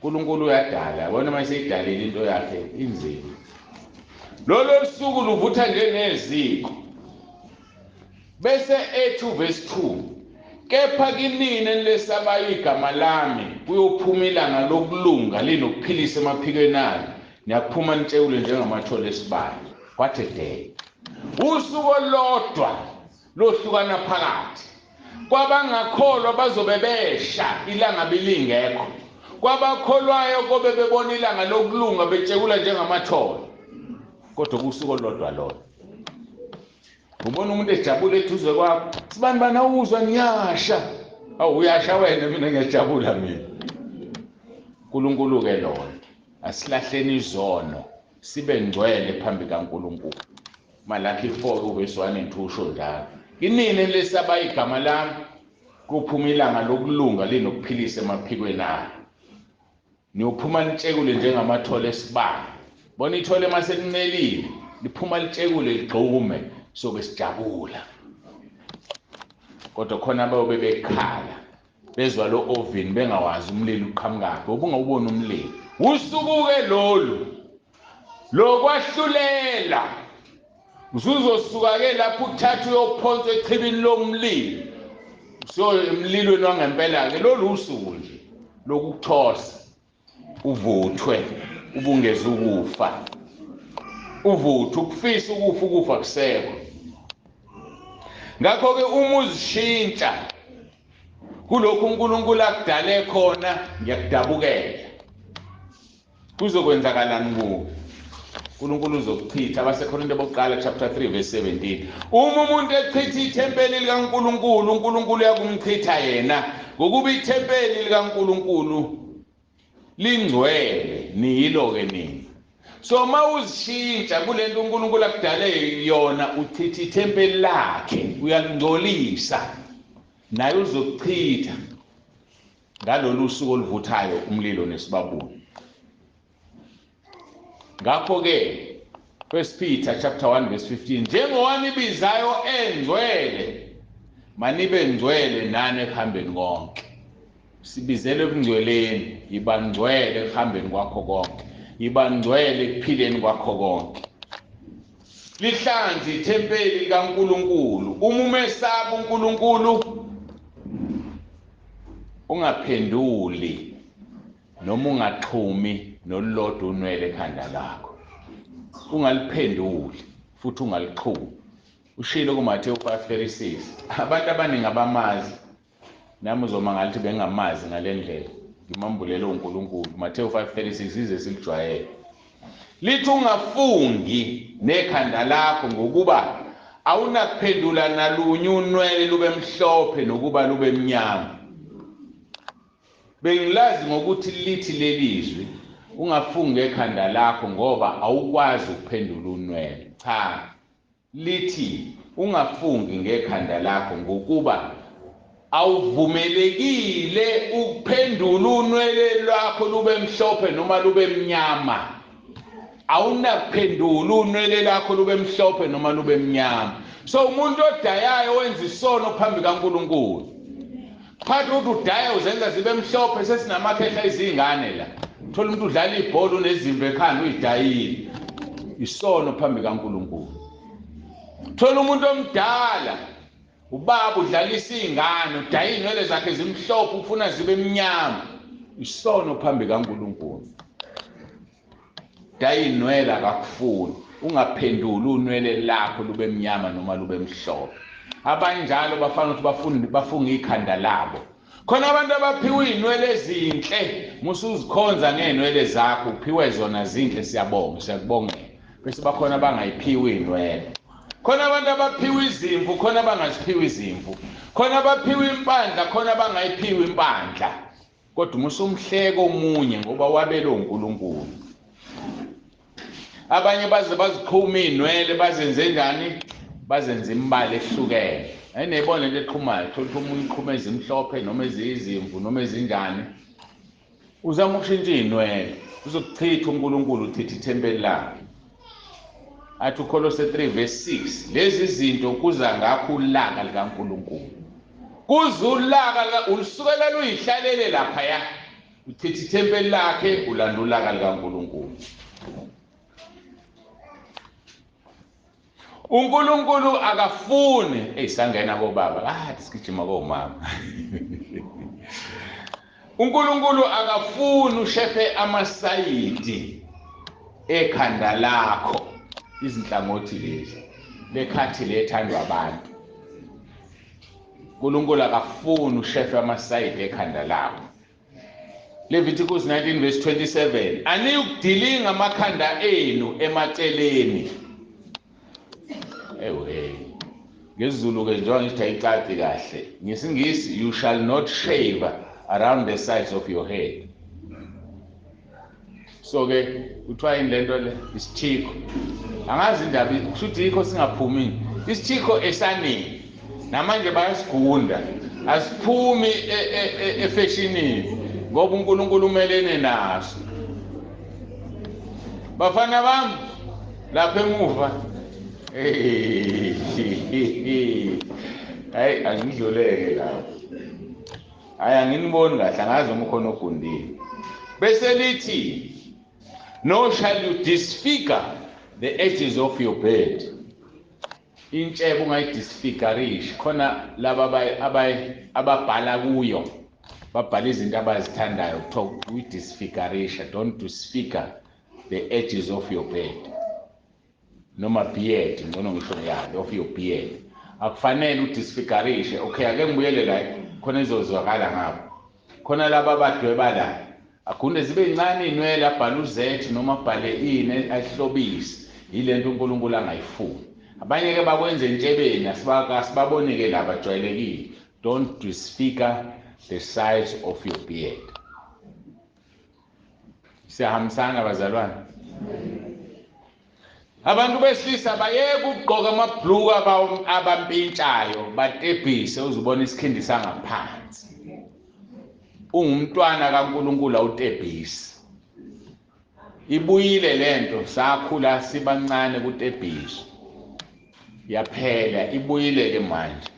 uNkulunkulu uyadala, yabona uma eseyidalile into yakhe inzima. Lolo lusuku luvutha njengeziko. Bese ethu verse 2, kepha kinina enilesabayo igama lami kuyophuma ilanga lokulunga linokuphilisa emaphikweni alo, niyakuphuma nitshekule njengamathole esibaya. What a day! Usuku olodwa lohlukana phakathi. Kwabangakholwa bazobe besha ilanga bilingekho, kwabakholwayo kobe bebona ilanga lokulunga betshekula njengamathole. Kodwa kusuku olodwa lolo. Ubona umuntu ejabule eduze kwakho, sibani bana uzwa ngiyasha. Awu uyasha wena, mina ngiyajabula mina. uNkulunkulu ke lona, asilahleni izono, sibe ngcwele phambi kaNkulunkulu. Malaki 4 verse 1 and 2 usho njalo. Kinini lesaba igama lami kuphuma ilanga lokulunga linokuphilisa emaphikweni alo. Niyophuma nitshekule njengamathole esibani. Bona ithole maselincelile liphuma litshekule ligxume, sobe sijabula. Kodwa khona abayobe bekhala bezwa lo oven bengawazi umlilo uqhamukaphi, ubungawuboni umlilo. Usuku-ke lolu lokwahlulela, usuzosuka-ke lapho uthatha uyophonswa echibini lomlilo, so emlilweni wangempela-ke. Lolu usuku nje lokuthosa, uvuthwe ubungeza ukufa, uvuthwe ukufisa ukufa, ukufa kusekho. Ngakho-ke uma uzishintsha kulokhu uNkulunkulu akudale khona, ngiyakudabukela. Kuzokwenzakalani kuwe? uNkulunkulu uzokuchitha. AbaseKorinte bokuqala chapter 3 verse 17, uma umuntu echitha ithempeli likaNkulunkulu, uNkulunkulu uyakumchitha yena, ngokuba ithempeli likaNkulunkulu lingcwele, niyilo-ke nina. So uma uzishintsha kulento uNkulunkulu akudale yona, uchitha ithempeli lakhe, uyalingcolisa, naye uzokuchitha ngalolu suku oluvuthayo umlilo nesibabuli. Ngakho-ke 1 Peter chapter 1 verse 15, njengowanibizayo engcwele, manibe ngcwele nani ekuhambeni konke. Sibizelwe ebungcweleni, yiba ngcwele ekuhambeni kwakho konke, yiba ngcwele ekuphileni kwakho konke. Lihlanze ithempeli likaNkulunkulu. Uma umesaba uNkulunkulu, ungaphenduli noma ungaxhumi nolulodwa unwele ekhanda lakho, ungaliphenduli futhi ungalixhumi. Ushilo kuMathewu 5:36. Abantu abaningi abamazi, nami uzomangala ukuthi bengingamazi ngale ndlela. Ngimambulele uNkulunkulu. Matthew 5:36 ize silijwayele. Lithi ungafungi nekhanda lakho ngokuba awunakuphendula nalunye unwele lube mhlophe nokuba lube mnyama. Bengilazi ngokuthi lithi lelizwi ungafungi ekhanda lakho ngoba awukwazi ukuphendula unwele. Cha, lithi ungafungi ngekhanda lakho ngokuba awuvumelekile ukuphendula unwele lwakho lube mhlophe noma lube mnyama. Awunakuphendula unwele lakho lube mhlophe noma lube mnyama. So umuntu odayayo wenza isono phambi kaNkulunkulu. Phakathi ukuthi udaya uzenza zibe mhlophe, sesinamakhehla izingane la. Thola umuntu udlala ibhola unezimvu ekhanda uyidayile. Isono phambi kaNkulunkulu. Thola umuntu omdala, ubaba udlalisa izingane, udaya inwele zakhe zimhlophe ufuna zibe mnyama. Isono phambi kaNkulunkulu. Daya inwele akakufuni, ungaphenduli unwele lakho lube mnyama noma lube mhlophe. Abanjalo bafana ukuthi bafunga ikhanda labo. Khona abantu abaphiwe inwele ezinhle, musuzikhonza ngeenwele zakho, uphiwe zona zinhle, siyabonga, siyakubongela. Bese bakhona abangayiphiwe inwele. Khona abantu abaphiwe izimvu, khona abangaziphiwe izimvu. Khona abaphiwe impandla, khona abangayiphiwe impandla. Kodwa musumhleka omunye ngoba wabelwe uNkulunkulu. Abanye baze baziqhuma inwele, bazenze njani? Bazenze imibala ehlukene. Ayinebona into eqhumayo, thola ukuthi omunye uqhuma ezimhlophe noma eziyizimvu noma ezinjani. Uzama ukushintsha inwele, uzokuchitha uNkulunkulu, uchitha ithempeli lakhe. Athi uKolose 3 verse 6, lezi zinto kuza ngakho ulaka likaNkulunkulu. Kuza ulaka ulusukela luyihlalele laphaya. Uchitha ithempeli lakhe, ulanda ulaka likaNkulunkulu. uNkulunkulu akafuni eyisangena kobaba, sigijima komama. uNkulunkulu akafuni ushefe amasayidi ekhanda lakho, izinhlangothi lezi lekhathi lethandwa abantu. uNkulunkulu akafuni ushefe amasayidi ekhanda lakho. Leviticus 19 verse 27, aniyukudilinga amakhanda enu emaceleni. Ewe, ngesiZulu ke njengoba ngithi ayicaci kahle, ngesingisi you shall not shave around the sides of your head. So ke kuthiwa yini lento le? Isithiko. Angazi indaba kushuthi yikho singaphumi. Isithiko esanini namanje bayasigunda, asiphumi efashionini ngoba uNkulunkulu umelene naso. Bafana bami lapha emuva, hayi angidluleke lapho, hayi anginiboni kahle, angazi uma ukhona ogundile. Bese lithi no shall you disfigure the edges of your bed. Intshebe ungayidisfigurish, khona laba ababhala kuyo babhala izinto abazithandayo, kuthiwa uyidisfigurisha. Don't disfigure the edges of your bed noma beard, ngcono ngisho yalo of your beard. Akufanele udisfigurishe. Okay, ake ngibuyele la khona izozwakala ngapho. Khona laba abadweba la agunde zibe incane inwele, abhale uZ noma abhale ini ayihlobise. Yilento uNkulunkulu angayifuni. Abanye ke bakwenza entshebeni, asibabonike laba jwayelekile. Don't disfigure the size of your beard. Siyahambisana bazalwane? Abantu besilisa bayeke ukugqoka amabhluku abampintshayo, batebhise uzubona isikhindi sangaphansi. Ungumntwana kaNkulunkulu awutebhisi. Ibuyile lento, sakhula sibancane kutebhiso. Yaphela, ibuyile ke manje.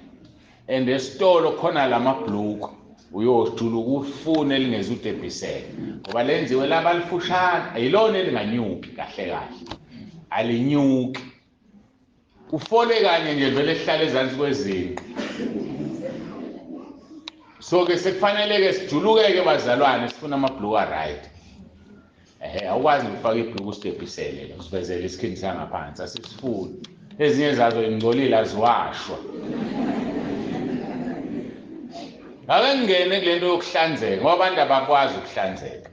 And esitolo khona lamabhluku uyojula ukufuna elingezutebhisela ngoba lenziwe laba lifushane, ayilona elinganyuki kahle kahle, alinyuki. Ufole kanye nje vele ehlale ezansi kwezinqe. So ke sekufanele ke sijulukeke bazalwane, sifuna amabhluku right. Awukwazi ukufaka ibhluku usitebhisele, usivezele isikhindi sangaphansi, asisifuni. Ezinye zazo ingcolile aziwashwa. Ake ngingene kule nto yokuhlanzeka, ngoba abantu abakwazi ukuhlanzeka.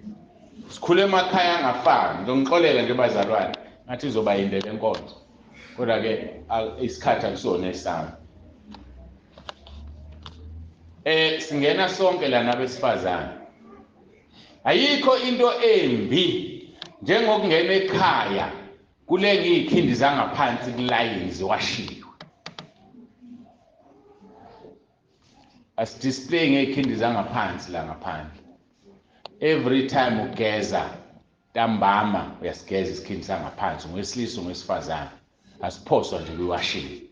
Sikhule emakhaya angafani. Ngizongixolela nje bazalwane, ngathi izoba yinde le nkonzo. Kodwa-ke isikhathi akusona esami. Singena sonke lana abesifazane. Ayikho into embi njengokungena ekhaya kulenga iy'khindi zangaphansi kulayini ziwashiwe. Asidisplay ngey'khindi zangaphansi la ngaphandle. Every time ugeza ntambama uyasigeza isikhindi sangaphansi, ngowesilisa ngowesifazane, asiphoswa nje kwiwashini.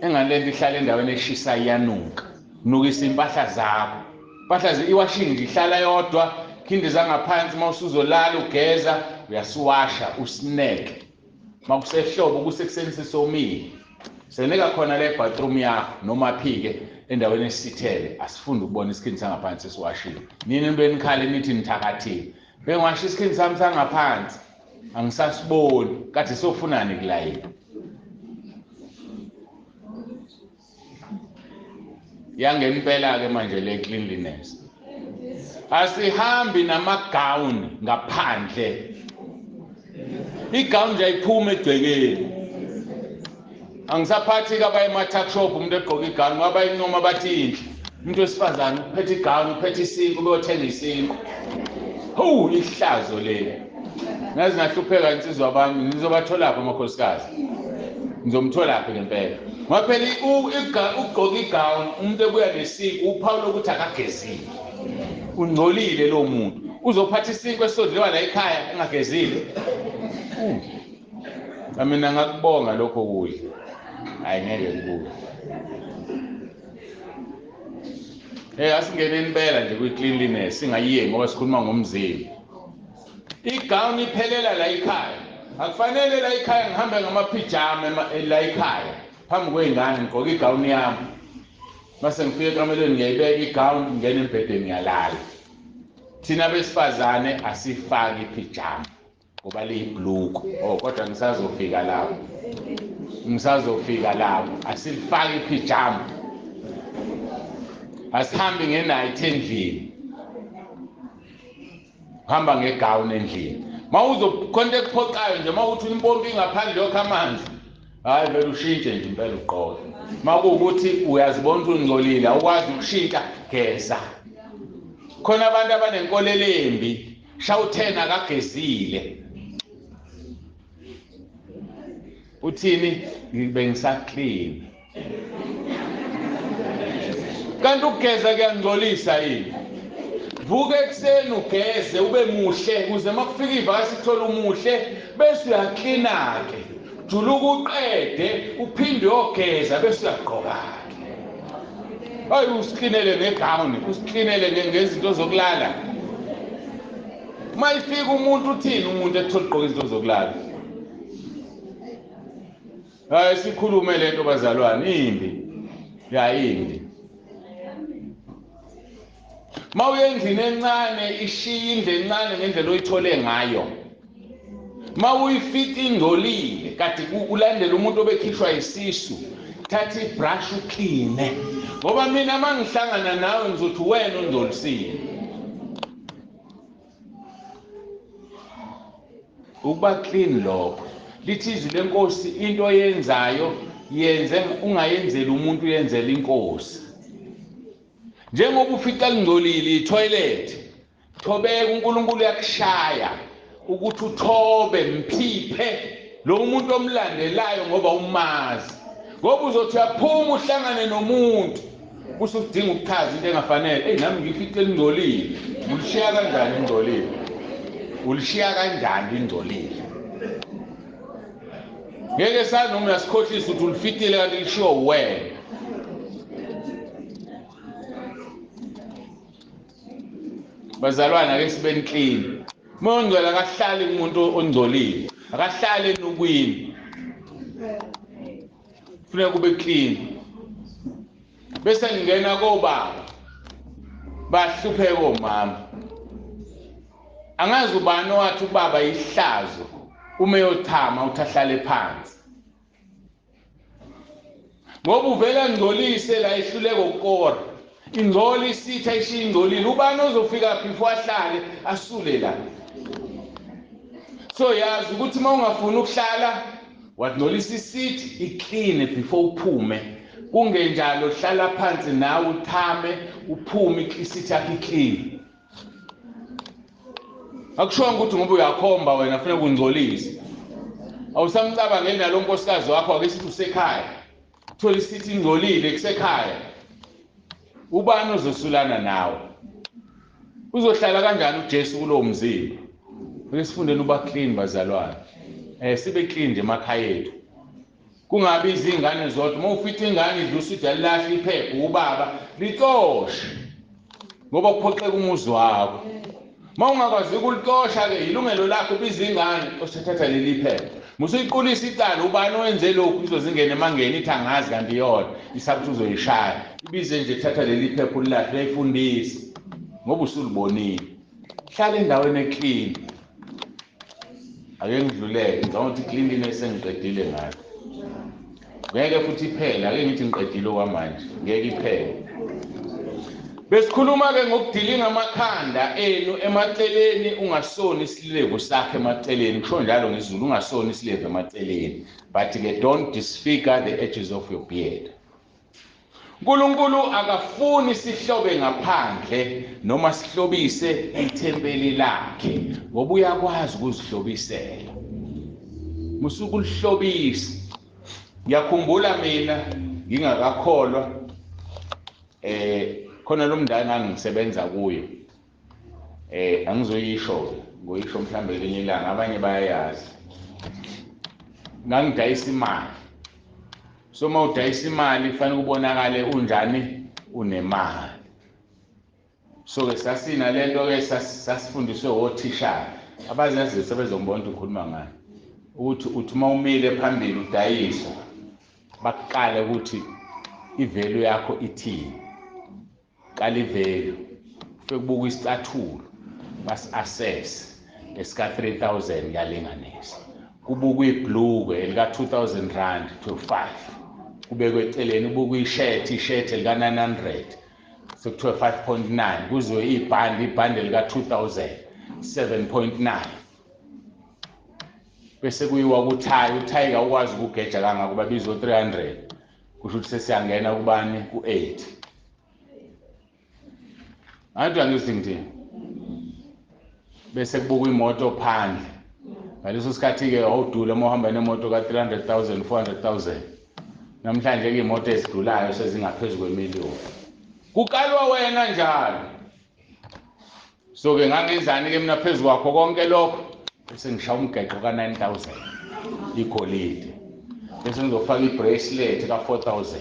Engani lento ihlala endaweni eshisa iyanuka, nukisa impahla zakho. Impahla iwashini nje ihlala yodwa, khindi zangaphansi uma usuzolala ugeza uyasiwasha usineke. Uma kusehlobo kusekuseni sesomile, seneka khona le bathroom yakho noma phike endaweni esithele, asifundi ukubona isikhindi sangaphansi sesiwashile. Nini into enikhale nithi nithakathile, bengiwasha isikhindi sami sangaphansi angisasiboni, kade sofunani kulayini. Yangempela ke manje le cleanliness. Asihambi namagawuni ngaphandle. Igawuni nje ayiphuma egcekeni. Angisaphathi ke abaye ema-tuck shop umuntu egqoka igawuni, ngoba bayincoma bathi inhle. Umuntu wesifazane uphethe igawuni, uphethe isinkwa, ubeyothenga isinkwa. Hawu, ihlazo leli. Ngaze ngahlupheka insizwa bami, ngizobatholaphi amakhosikazi? Ngizomtholaphi ngempela? Ngoba phela ukugqoka igawuni umuntu ebuya nesinkwa uphawula ukuthi akagezile. Ungcolile lo muntu. Uzophatha isinkwa esizodliwa la ekhaya engagezile. Mina ngakubonga lokho kudla. Hayi ngeke ngikudle. Asingene impela nje kwi-cleanliness, singayiyeki ngoba sikhuluma ngomzimba. Igawuni iphelela la ekhaya. Akufanele la ekhaya ngihambe ngamaphijama la ekhaya phambi kwey'ngane, ngigqoke igawuni yami. Mase ngifika ekamelweni ngiyayibeka igawuni, ngingena embhedeni ngiyalala. Thina besifazane asifaki iphijama ngoba liyibhluku. Oh, kodwa ngisazofika lapho. Ngisazofika lapho. Asilifaki iphijama. Asihambi nge-night endlini. Hamba ngegawuni endlini. Mawuzokhonto ekuphoqayo nje, mawuthi impompi ingaphandle yokha amanzi, hayi vele ushintshe nje impela ugqoke. Makuwukuthi uyazibona ukuthi ungcolile, awukwazi ukushintsha, geza. Khona abantu abanenkolelo embi, shawuthena akagezile. Uthini? Bengisaclean. Kanti ukugeza kuyangcolisa yini? Vuka ekuseni ugeze ube muhle ukuze makufika ivasi uthole umuhle, bese uyaklina ke. Juluka uqede uphinde uyogeza bese uyagqoka ke. Hayi usiklinele ngegawuni, usiklinele ngezinto zokulala. Uma ifika umuntu uthini umuntu ethola ugqoka izinto zokulala? Hayi sikhulume lento bazalwane, imbi. Ya imbi. Mawuye endlini encane ishiya indlu encane ngendlela oyithole ngayo. Mawuyifica ingcolile kade ulandela umuntu obekhishwa isisu, thatha ibrush ukline. Ngoba mina mangihlangana nawe ngizothi wena ungcolisile. Ukuba clean lokho. Lithi izwi lenkosi into oyenzayo yenze ungayenzeli umuntu, uyenzela inkosi. Njengoba ufica lingcolile itoilet, thobeka, uNkulunkulu uyakushaya ukuthi uthobe, mphiphe lo muntu omlandelayo ngoba umazi. Ngoba uzothi uyaphuma uhlangane nomuntu usudinga ukuchaza into engafanele. Ey nami ngifice lingcolile. Ulishiya kanjani lingcolile? Ulishiya kanjani lingcolile? Ngeke sazi noma uyasikhohlisa ukuthi ulificile kanti lishiwo wena. Bazalwane ake sibe clean. Moya ongcwele akahlali kumuntu ongcolile, akahlali enukwini. Kufuneka kube clean. Bese ngingena kobaba, bahlupheka omama. Angazi ubani owathi ubaba ihlazo uma eyochama uthi ahlale phansi. Ngoba uvela ngcolise la ehluleka ukukora. Ingcole isitha ishiya ingcolile. Ubani ozofika before ahlale asule la? So yazi ukuthi uma ungafuni ukuhlala wangcolisa isithi, iclean before uphume. Kungenjalo hlala phansi nawe uthame uphume isithi yakho iclean. Akushongo ukuthi ngoba uyakhomba wena kufanele kungcolise. Awusamcabangeli nalo nkosikazi wakho, ake sithi usekhaya. Thola isithi ingcolile kusekhaya. Ubani ozosulana nawe? Uzohlala kanjani uJesu kulowo mzimba? Ake sifundeni uba clean bazalwane. Sibe clean nje emakhaya ethu. Kungabi izingane zodwa. Uma ufica ingane idla uswidi alilahle iphepha ubaba licoshe. Ngoba kuphoxeka umuzi wakho. Uma ungakwazi ukulicosha ke ilungelo lakho ubiza ingane osithatha leli phepha. Musuyiqulisa icala ubani owenze lokhu izozingena emangeni ithi angazi kanti yona isakuthi uzoyishaya. Ibize nje thatha leli phepha ulilahle uyayifundisa ngoba usulibonile. Hlala endaweni eclean. Ake ngidluleke ngicabanga ukuthi cleanliness sengiqedile ngayo. Ngeke futhi iphele, ake ngithi ngiqedile okwamanje, ngeke iphele. Besikhuluma ke ngokudilinga amakhanda enu emaceleni, ungasoni isilevu sakhe emaceleni. Kusho njalo ngesiZulu, ungasoni isilevu emaceleni. But ke don't disfigure the edges of your beard. uNkulunkulu akafuni sihlobe ngaphandle noma sihlobise ithempeli lakhe, ngoba uyakwazi ukuzihlobisela. Musukulihlobisa. Ngiyakhumbula mina ngingakakholwa, khona lo mndani engangisebenza kuyo. Angizoyisho, ngoyisho mhlambe elinye ilanga, abanye bayayazi. Ngangidayisa imali. So uma udayisa imali kufanele ubonakale unjani, unemali. So ke sasina lento ke sasifundiswe othisha abazaziyo sebezombona ukuthi ukhuluma ngani, ukuthi uthi uma umile phambili udayisa bakuqale ukuthi ivalue yakho ithini. Qala ivalue, ufike kubuka isicathulo basi-assess esika 3000 kuyalinganisa. Kubukwa ibhlukwe elika 2000 rand to 5, kubekwe eceleni. Ubukwa ishirt, ishirt elika 900 sekuthiwa 5.9, kuziwe ibhandi, ibhandi elika 2000 7.9, bese kuyiwa kuthayi. Uthayi awukwazi ukugeja kangako, babizwa 300, kusho ukuthi sesiyangena kubani, ku-8. Anti angithi ngithini, bese kubukwa imoto phandle. Ngaleso sikhathi-ke wawudula uma uhamba nemoto ka-300,000 400,000. Namhlanje-ke iy'moto ezidulayo sezingaphezu kwemiliyoni. Kukalwa wena njalo. So-ke ngangenzani-ke mina phezu kwakho konke lokho? Bese ngishaya umgexo ka-9,000 igolide, bese ngizofaka i-bracelet ka-4,000.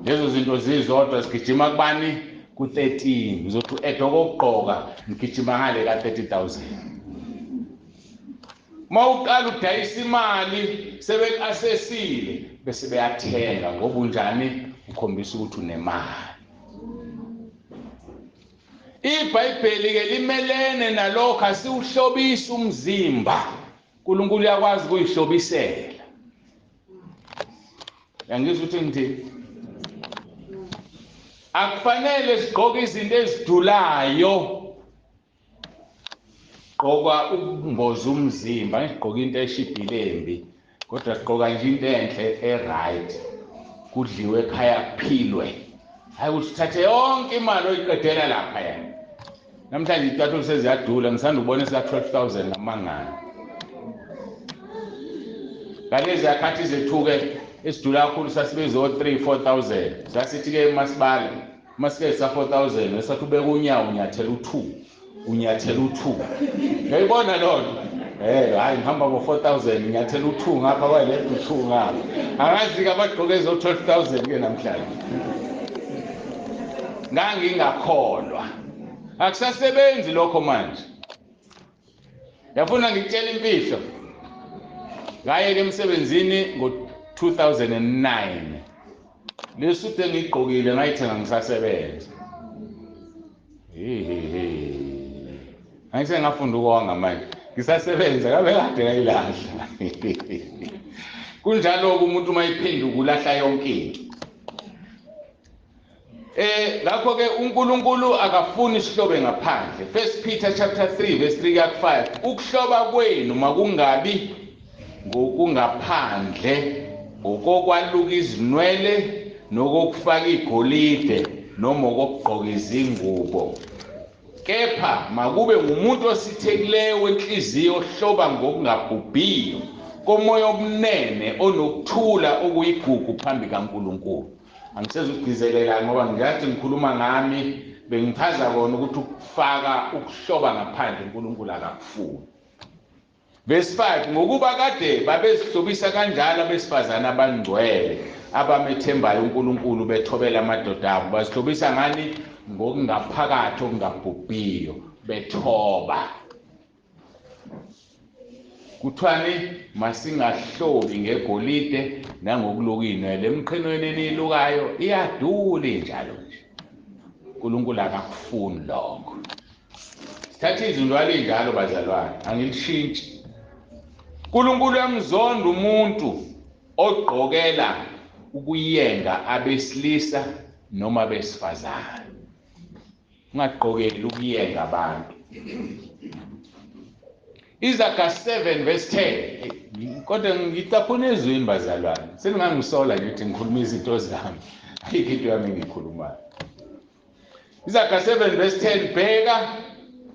Lezo zinto zizodwa zigijima kubani, ku-13. Ngizothi u-add okokugqoka, ngigijima ngale ka-30,000. Uma uqala udayisa imali sebeku-assessile, bese beyathenga ngoba unjani, ukhombisa ukuthi unemali. IBhayibheli ke limelene nalokho, asiwuhlobisa umzimba. uNkulunkulu uyakwazi ukuyihlobisela. Yangizwa ukuthi ngithi akufanele sigqoke izinto ezidulayo. Gqoka ukumboza umzimba, ngigqoka into eshibhile embi, kodwa sigqoka nje into enhle e-right. Kudliwe ekhaya kuphilwe. Hayi ukuthi uthathe yonke imali oyiqedela lapha yena. Namhlanje icathulo seziyadula, ngisanda ukubona esika 12,000 ngamangala. Ngalezi yakhathi zethu-ke esidula kakhulu sasibiza o-3 4,000. Sasithi-ke masibale masike sa 4,000 esathi ubeka unyawo unyathela u-2, unyathela u-2. Uyayibona loo nto? Hayi ngihamba ngo-4,000 nginyathela u-2 ngapha kwa-left u-2 ngapha. Angazi-ke abagqoke ezo-12,000 ke namhlanje. Ngangingakholwa. Akusasebenzi lokho manje. Yafuna ngikutshela imfihlo. Ngayeka emsebenzini ngo-2009. Lesudu engiyigqokile ngayithenga ngisasebenza. Hehehe. Angise ngafunda ukonga manje. Ngisasebenza kabe kade ngayilahla. Kunjalo-ke umuntu uma iphenduka ulahla yonke into. Ngakho ke uNkulunkulu akafuni sihlobe ngaphandle. 1 Peter chapter 3 verse 3 kuya 5, ukuhloba kwenu makungabi ngokungaphandle, ngokokwaluka izinwele nokokufaka igolide noma okokugqoka izingubo, kepha makube ngumuntu osithekileyo wenhliziyo, ohloba ngokungabhubhiyo komoya omnene onokuthula okuyigugu phambi kaNkulunkulu. Angisezugcizelela ngoba ngiyathi ngikhuluma ngami, bengichaza kona ukuthi ukufaka ukuhloba ngaphandle uNkulunkulu akakufuni. Verse 5, ngokuba kade babezihlobisa kanjalo abesifazane abangcwele abamethembayo uNkulunkulu bethobela amadoda abo. Bazihlobisa ngani? Ngokungaphakathi okungabhubhiyo, bethoba. Kuthiwani? Masingahlobi ngegolide nangokuluka inwele. Emqhinweni eniyilukayo iyadula injalo nje. uNkulunkulu akakufuni lokho. Sithatha izinto alinjalo bazalwane, angilishintshi. uNkulunkulu uyamzonda umuntu ogqokela ukuyenga abesilisa noma abesifazane. Ungagqokeli ukuyenga abantu. Izaga 7 verse 10. Kodwa ngicaphuna ezwini bazalwane. Seningangisola nje ukuthi ngikhuluma izinto zami. Ayikho into yami engiyikhulumayo. Izaga 7 verse 10, bheka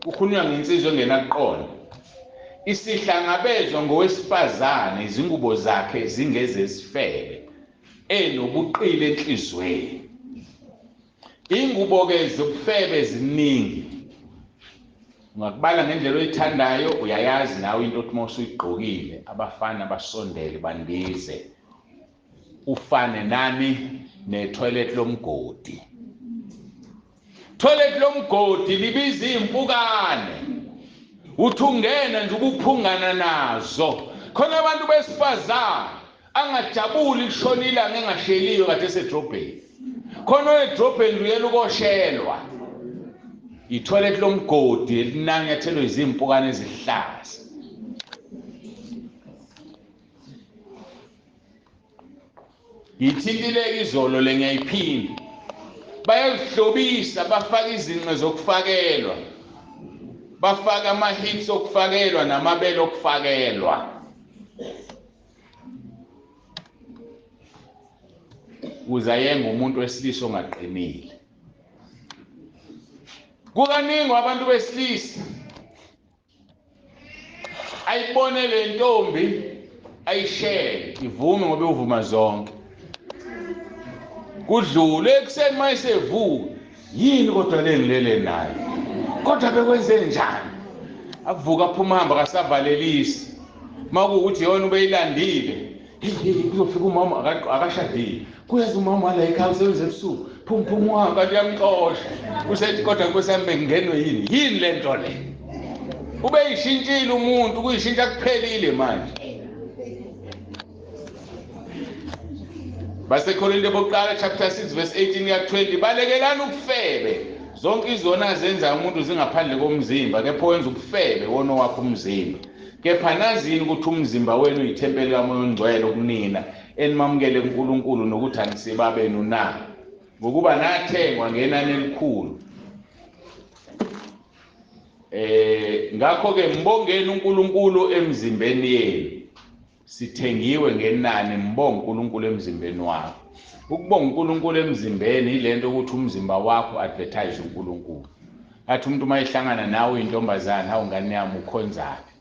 kukhulunywa ngensizwa engenakuqonda. Isihlangabezwa ngowesifazane, izingubo zakhe zingezesifebe, enobuqili enhlizweni. Ingubo ke zobufebe ziningi. Ungakubala ngendlela oyithandayo, uyayazi nawe into othi mawusuyigqokile abafana basondele bandize. Ufane nani netoilet lomgodi. Toilet lomgodi libiza impukane. Uthi ungena nje ubuphungana nazo. Khona abantu besifazane angajabuli kushona ilanga engasheliwe kade esedrobheni. Khona edrobheni uyela ukoshelwa. Itoilet lomgodi elinanyathelwe izimpukane ezihlaza. Ngithintile izolo le ngiyayiphinda. Bayazihlobisa, bafaka izinqe zokufakelwa, bafaka ama-hips okufakelwa namabele okufakelwa. Ukuze ayenge umuntu wesilisa ongaqinile. Kukaningi abantu besilisa ayibone le ntombi ayishele ivume ngoba uvuma zonke. Kudlule ekuseni mayisevuka, yini kodwa le ngilele nayo? Kodwa bekwenze njani? Avuka aphuma hamba kasavalelisi. Makuwukuthi yona ubeyilandile, hey kuzofika umama akashadile. Kuyazi umama la ekhaya usebenza ebusuku. Phum phum uhamba kanti uyamxosha. Usethi kodwa Nkosi yami bengingenwe yini? Yini le nto le? Ubeyishintshile umuntu, kuyishintsha kuphelile manje. BaseKorinte bokuqala chapter 6 verse 18 kuya 20, balekelani ubufebe. Zonke izona zenza umuntu zingaphandle komzimba, kepha wenza ubufebe wona wakho umzimba. Kepha nazini ukuthi umzimba wenu uyithempeli kaMoya oNgcwele okunina enimamukele kuNkulunkulu nokuthi anisebabenu na, ngokuba nathengwa ngenani elikhulu. Ngakho ke mbongeni uNkulunkulu emzimbeni yenu. Sithengiwe ngenani, mbonge uNkulunkulu emzimbeni wakho. Ukubonga uNkulunkulu emzimbeni ilento ukuthi umzimba wakho advertise uNkulunkulu. Athi umuntu uma ehlangana nawe intombazana, hawu ngane yami ukhonzaphi?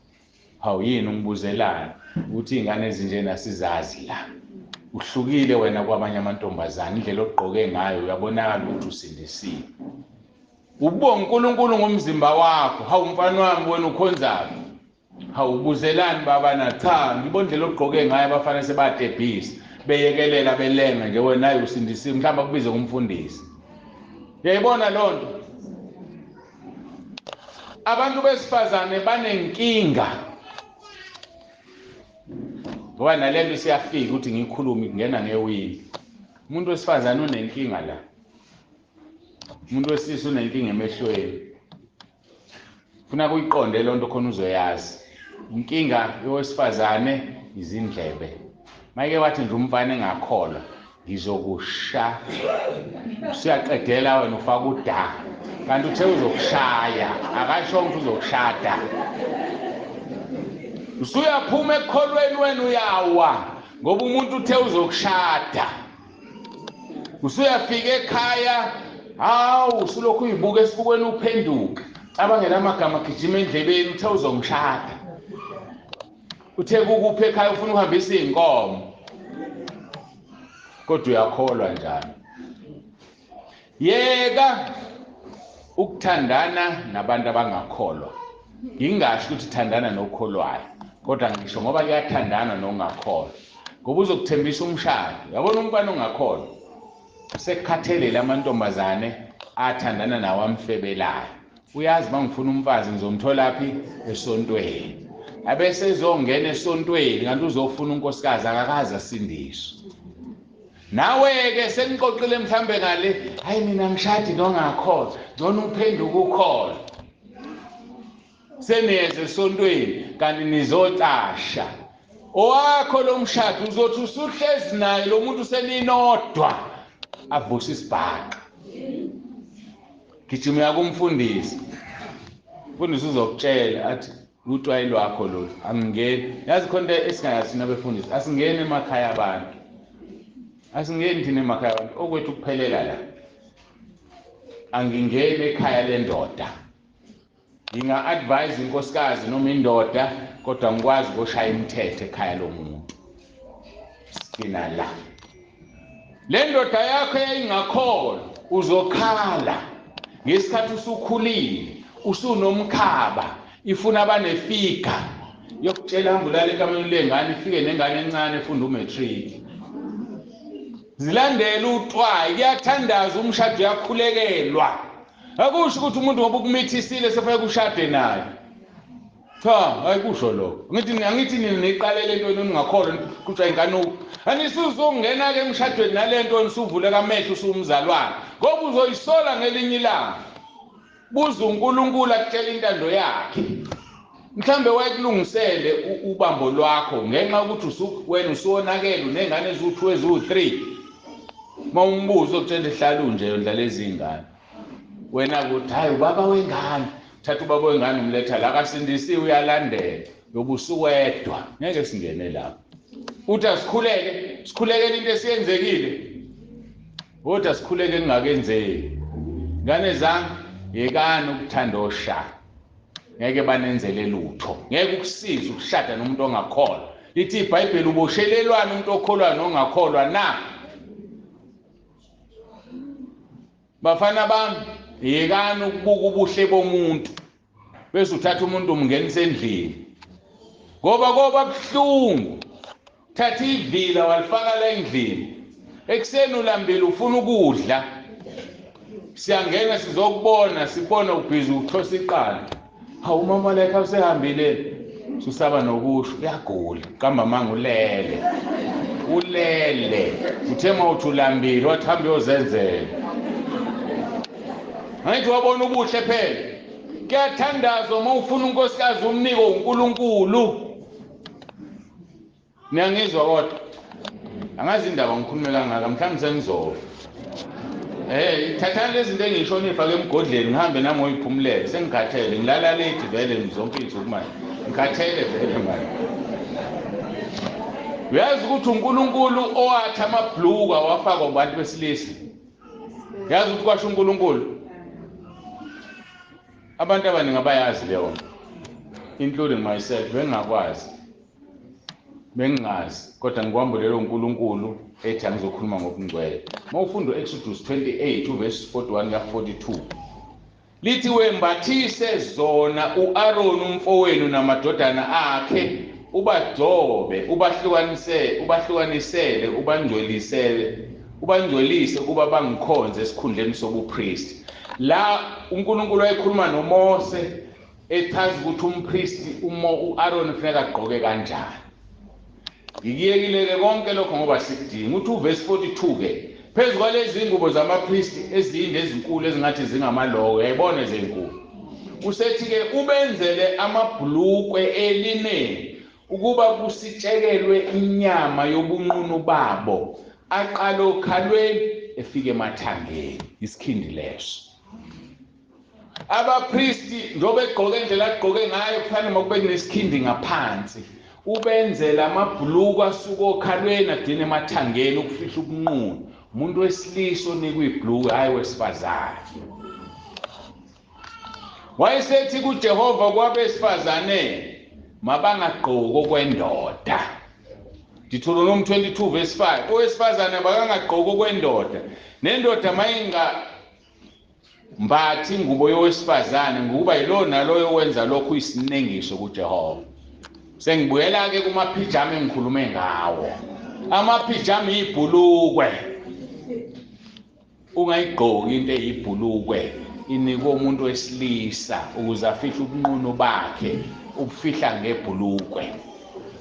Hawu yini ungibuzelani? Ukuthi ingane ezinjena sizazi la. Uhlukile wena kwabanye amantombazana, indlela ogqoke ngayo uyabonakala ukuthi usindisiwe. Ubonga uNkulunkulu ngomzimba wakho. Hawu mfana wami wena ukhonzaphi? Hawu ubuzelani baba na? Cha, ngibona indlela ogqoke ngayo abafana sebatebhisa, beyekelela belenga nje wena hayi usindisiwe, mhlawumbe akubize ngumfundisi. Uyayibona loo nto? Abantu besifazane banenkinga. Ngoba nalento isiyafika ukuthi ngikhulume kungena ngewini. Umuntu wesifazane unenkinga la. Umuntu wesilisa unenkinga emehlweni. Funa kuyiqonde loo nto khona uzoyazi. Inkinga yowesifazane izindlebe. Mayike wathi nje umfana engakholwa ngizokusha. Usuyaqedela wena ufaka uda. Kanti uthe uzokushaya, akasho ukuthi uzokushada. Usuyaphuma ekukholweni wena uyawa ngoba umuntu uthe uzokushada. Usuyafika ekhaya, hawu usulokhu uyibuka esibukweni uphenduka. Cabangela amagama agijima endlebeni, uthe uzongishada. Uthe kukuphi ekhaya ufuna ukuhambisa iy'nkomo. Kodwa uyakholwa njalo. Yeka ukuthandana nabantu abangakholwa. Ngingasho ukuthi thandana nokholwayo, kodwa ngisho ngoba kuyathandana nongakholwa. Ngoba uzokuthembisa umshado. Yabona umfana ongakholwa usekhathelele amantombazane athandana nawo amfebelayo. Uyazi mangifuna umfazi ngizomthola phi? Esontweni. Abese ezongena esontweni kanti uzofuna unkosikazi akakaze asindiswe. Nawe-ke sengixoxile mhlambe ngale, hayi mina ngishadi nongakholwa, ngcono uphenduke ukholwa. Seniyeze esontweni kanti nizocasha. Owakho lo mshado uzothi usuhlezi naye lo muntu seninodwa avuse isibhaqa. Gijima uya kumfundisi. Umfundisi uzokutshela athi utwayi lwakho lolu angingeni. Yazi khona into esingayazi thina befundisi, asingeni emakhaya abantu. Asingeni thina emakhaya abantu, okwethu kuphelela la. Angingeni ekhaya lendoda. Nginga-advise inkosikazi noma indoda kodwa ngikwazi ukushaya imithetho ekhaya lomuntu. Sina la. Le ndoda yakho eyayingakholwa uzokhala ngesikhathi usukhulile, usunomkhaba, ifuna abanefiga yokutshela hamba ulale ekamelweni lengane, ifike nengane encane efunda umatric. Zilandela utwayi, kuyathandaza, umshado uyakhulekelwa. Akusho ukuthi umuntu ngoba ukumithisile sefanele kushade naye. Cha, ayikusho lokho. Ngithi angithi nina niqalele entweni ningakholwa kuthiwa inkanuko. Anisuzongena ke emshadweni nalento nisuvuleka amehlo usumzalwane. Ngoba uzoyisola ngelinye ilanga. Buza uNkulunkulu akutshela intando yakhe. Mhlambe wayekulungisele ubambo lwakho ngenxa yokuthi wena usuwonakele unengane eziwu-2 eziwu-3. Mawumbuzo ukutshela ihlala unje yondla lezi ngane. Wena kuthi hayi ubaba wengane, thatha ubaba wengane umletha la kasindisiwe uyalandela, yobusuwedwa ngeke singene lapho. Uthi asikhuleke, sikhulekele into esiyenzekile. Kodwa sikhuleke kungakenzeki. Ngane zami, yekani ukuthanda osha. Ngeke banenzele lutho. Ngeke ukusize ukushada nomuntu ongakholwa. Lithi iBhayibheli uboshelelwana umuntu okholwa nongakholwa na? Bafana bami, yekani ukubuka ubuhle bomuntu bese uthatha umuntu umngenise endlini. Ngoba koba buhlungu. Thatha ivila walifaka la endlini. Ekuseni ulambile ufuna ukudla. Siyangena sizokubona, sibona ubhizi uthosa iqanda. Hawu mama like awusehambile. Susaba nokusho uyagula, qamba amanga ulele. Ulele. Uthe mawuthi ulambile wathi hamba uyozenzela. Angithi wabona ubuhle phela. Kuyathandazwa uma ufuna unkosikazi umnike uNkulunkulu. Niyangizwa kodwa? Angazi indaba ngikhulume kangaka, mhlawumbe sengizofa. Thathani lezi zinto engisho nifake emgodleni ngihambe nami ngoyiphumulela. Sengikhathele, ngilala late vele zonke iy'nsuku manje. Ngikhathele vele manje. Uyazi ukuthi uNkulunkulu owathi amabhluku awafakwa kubantu besilisa. Yazi ukuthi kwasho uNkulunkulu. Abantu abaningi abayazi leyo nto, including myself, bengingakwazi. Bengingazi, kodwa ngikwambulele uNkulunkulu ethi angizokhuluma ngobungcwele. Mawufunda uExodus 28 uverse 41 ka 42. Lithi wembathise zona uAron umfowenu namadodana akhe, ubagcobe, ubahlukanise, ubahlukanisele, ubangcwelisele, ubangcwelise kuba bangikhonze esikhundleni sobupriest. La uNkulunkulu wayekhuluma noMose echaza ukuthi umpristi uAron kufuneka agqoke kanjani. Ngikuyekile ke konke lokho ngoba sikudinga. Uthi uverse 42 ke phezu kwalezi ngubo zamapristi ezinde ezinkulu ezingathi zingamaloko, uyayibona ezinkulu. Usethi ke ubenzele amabhlukwe elineni ukuba kusitshekelwe inyama yobunqunu babo, aqale okhalweni efike emathangeni, isikhindi leso. Abapristi njengoba egqoke indlela agqoke ngayo kufanele makube kunesikhindi ngaphansi, ubenzela amabhuluku asuka okhalweni agcine emathangeni ukufihla ubunqunu. Umuntu wesilisa onikwa ibhuluku, hayi wesifazane. Wayesethi kuJehova kwabesifazane mabangagqoki okwendoda. Deuteronomy 22 verse 5, owesifazane makangagqoki okwendoda, nendoda mayingambathi ingubo yowesifazane, ngokuba yilowo naloyo owenza lokhu isinengiso kuJehova. Sengibuyela-ke kumaphijama engikhulume ngawo. Amaphijama ibhulukwe, ungayigqoki into eyibhulukwe, inikwe umuntu wesilisa ukuze afihle ubunqunu bakhe, ubufihla ngebhulukwe.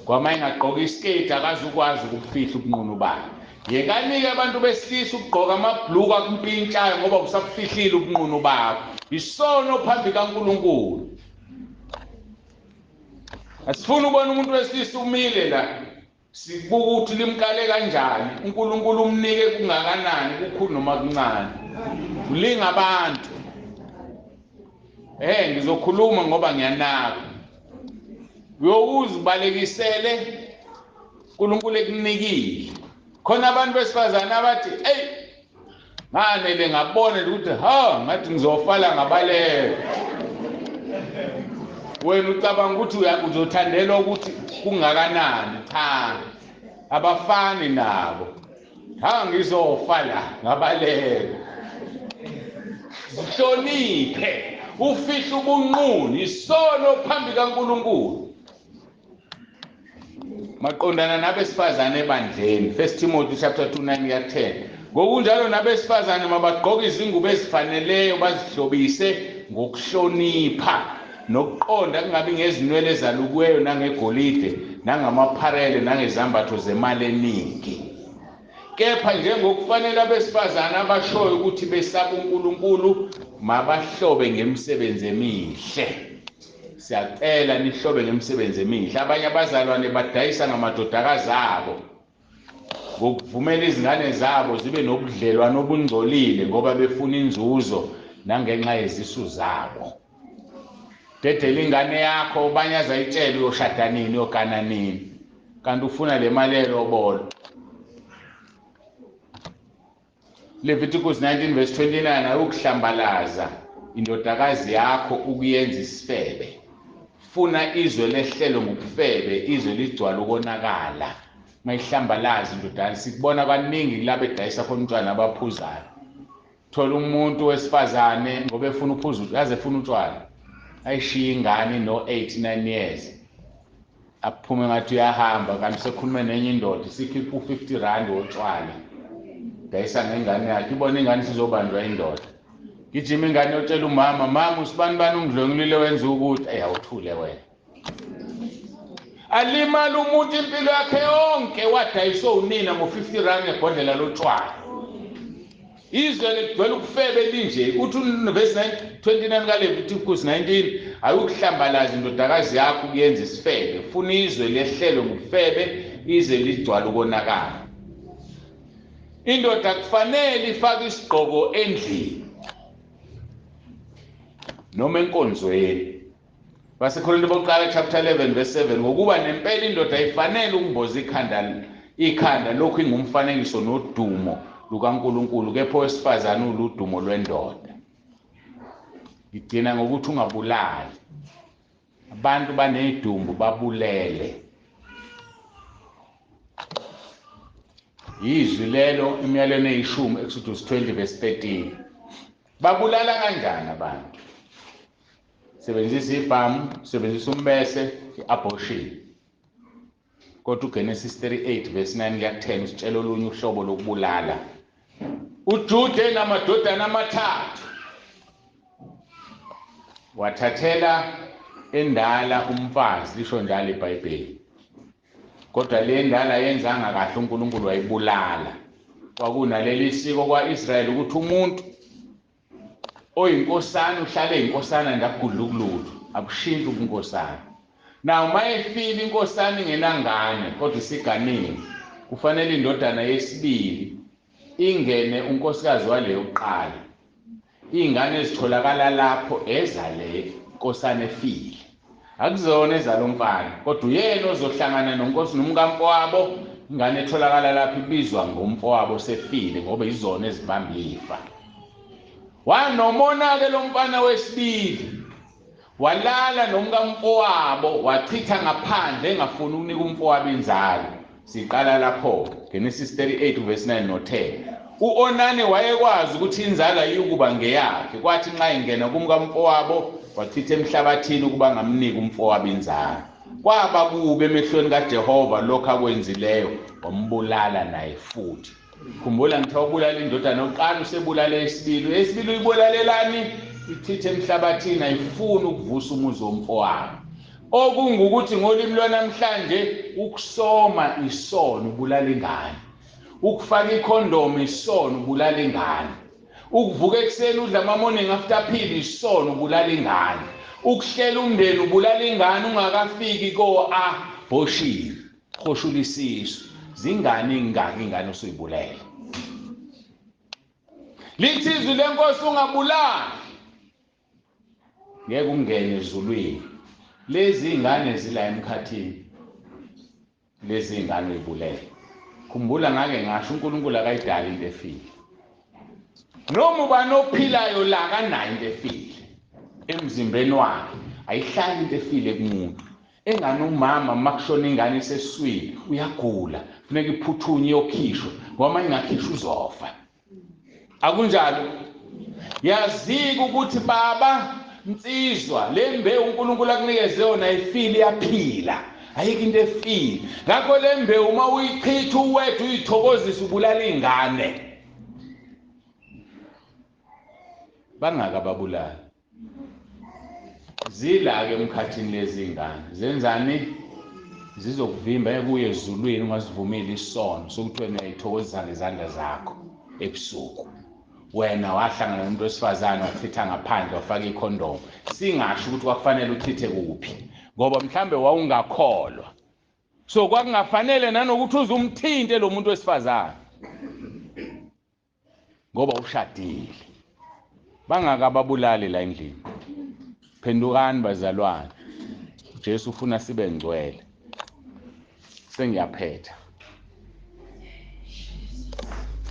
Kwama engagqoka isiketi akazukwazi ukufihla ubunqunu bakhe. Yekanike abantu besilisa ukugqoka amabhuluku akumpintshayo ngoba usabufihlile ubunqunu bakho. Isono phambi kaNkulunkulu. Asifuni ubona umuntu wesilisa umile la, sibuka ukuthi limkale kanjani, uNkulunkulu umnike kungakanani, kukhulu noma kuncane. Ulinga abantu. Ngizokhuluma ngoba ngiyanaka. Uyokuzibalekisele uNkulunkulu ekunikile. Khona abantu besifazane abathi, "Hey, nganele ngabona ukuthi ha, ngathi ngizofala ngabaleka." Wena ucabanga ukuthi uzothandelwa ukuthi kungakanani? Cha, abafani nabo. Ha, ngizofa la ngabaleka. Zihloniphe, ufihle ubunqunu, isono phambi kaNkulunkulu. Maqondana nabesifazane ebandleni, 1 Timothy chapter 2 9-10. Ngokunjalo nabesifazane mabagqoke izingubo ezifaneleyo, bazihlobise ngokuhlonipha nokuqonda, kungabi ngezinwele ezalukiweyo nangegolide nangamapharele nangezambatho zemali eningi. Kepha njengokufanele abesifazane abashoyo ukuthi besaba uNkulunkulu, mabahlobe ngemisebenzi emihle. Siyacela nihlobe ngemisebenzi emihle. Abanye abazalwane badayisa ngamadodakazi abo ngokuvumela izingane zabo zibe nobudlelwano obungcolile ngoba befuna inzuzo nangenxa yezisu zabo. Dedela ingane yakho, abanye azayitshela uyoshada nini, uyogana nini, kanti ufuna le mali elobolo. Leviticus 19 verse 29, ayukuhlambalaza indodakazi yakho ukuyenza isifebe. Funa izwe lehlelo ngobufebe, izwe ligcwala ukonakala. Mayihlambalaza indodana, sikubona kaningi kulabo edayisa khona utshwala abaphuzayo. Thola umuntu wesifazane ngoba efuna uphuza, yaze efuna utshwala, ayishiye ingane no 8 9 years, aphume ngathi uyahamba, kanti sekhulume nenye indoda isikhipha u50 rand wotshwala, dayisa ngengane yakhe. Ibona ingane isizobanjwa indoda, gijima ingane yotshela umama, mama usibani bani ungidlwengulile wenza ukuthi. Awuthule wena. Alimala umuntu impilo yakhe yonke, wadayiswa unina ngo50 rand ngebhodlela lotshwala. Izwe ligcwele ukufebe linje. Uthi verse 29 kaLeviticus 19, ayukuhlambalaza indodakazi yakho ukuyenza isifebe. Funa izwe lehlelo ngobufebe, izwe ligcwala ukonakala. Indoda kufanele ifake isigqoko endlini noma enkonzweni. Basekorinte bokuqala chapter 11 verse 7, ngokuba nempela indoda ifanele ukumboza ikhanda lokhu ingumfanekiso nodumo lukaNkulunkulu, kepha owesifazane uludumo lwendoda. Ngigcina ngokuthi ungabulali. Abantu banedumbu babulele. Izwi lelo imiyalelo eyishumi, Exodus 20 verse 13. Babulala kanjani abantu? Sebenzisa ibhamu, sebenzisa umbese, i-abortion. Kodwa uGenesis 38 verse 9 kuya 10 usitshela olunye uhlobo lokubulala. uJude namadodana amathathu wathathela endala umfazi, lisho njalo iBhayibheli. Kodwa le ndala yenzanga kahle, uNkulunkulu wayibulala. Kwakunaleli siko kwaIsrayeli ukuthi umuntu oyinkosana uhlale eyinkosana nje, akugudluki lutho, akushintshi ubunkosana. Now mayefile inkosana ingenangane kodwa isiganile, kufanele indodana yesibili Ingene unkosikazi wale yokuqala. Iy'ngane ezitholakala lapho ezale nkosana efile. Akuzona ezalomfana, kodwa uyena ozohlangana nonkosi nomkamfowabo. Ingane etholakala lapho ibizwa ngomfowabo sefile ngoba izona ezibamba ifa. Wanomona-ke lo mfana wesibili, walala nomkamfowabo, wachitha ngaphandle engafuni ukunika umfowabo inzalo. Siqala lapho Genesis 38 verse 9 no 10. U-Onani wayekwazi ukuthi inzalo ayikuba ngeyakhe, kwathi nxa ingena kumkamfowabo wachitha emhlabathini ukuba angamniki umfowabo inzalo. Kwaba kubi emehlweni kaJehova lokho akwenzileyo, wambulala naye futhi. Khumbula ngithe wabulala indodana yokuqala, usebulala esibili. Esibili uyibulalelani? Ichithe emhlabathini, ayifuni ukuvusa umuzi womfowabo. Okungukuthi ngolimi lwanamhlanje, ukusoma isono, ubulala ingane. Ukufaka ikhondomu isono, ubulala ingane. Ukuvuka ekuseni udla ama-morning after pill isono, ubulala ingane. Ukuhlela umndeni ubulala ingane ungakafiki ko-abortion, hoshula isisu. Zingane ingaki ingane osuyibulele? Lithi izwi lenkosi, ungabulali, ngeke ungene ezulwini. Lezi ingane zila emkhathini, lezi ingane uyibulele. Khumbula ngake ngasho, uNkulunkulu akayidali into efile. Noma ubani ophilayo la akanayo into efile emzimbeni wakhe, ayihlali into efile kumuntu. Engane umama makushona ingane iseswini uyagula, funeka iphuthunywe iyokhishwa, ngoba uma ingakhishwa uzofa. Akunjalo? Yazika ukuthi baba nsizwa, le mbewu uNkulunkulu akunikeze yona ifile, iyaphila, ayikho into efile. Ngakho le mbewu uma uyichitha uwedwa uyithokozisa, ubulala ingane. Bangaka ababulali zila-ke emkhathini lezi ngane zenzani? Zizokuvimba ekuye ezulwini ungazivumeli isono sokuthi wena uyayithokozisa ngezandla zakho ebusuku. Wena wahlangana nomuntu wesifazane wachitha ngaphandle, wafaka ikhondomu. Singasho ukuthi kwakufanele uchithe kuphi, ngoba mhlambe wawungakholwa, so kwakungafanele nanokuthi uze umthinte lo muntu wesifazane ngoba ushadile. Bangakababulali la endlini. Phendukani bazalwane, uJesu ufuna sibe ngcwele. Sengiyaphetha,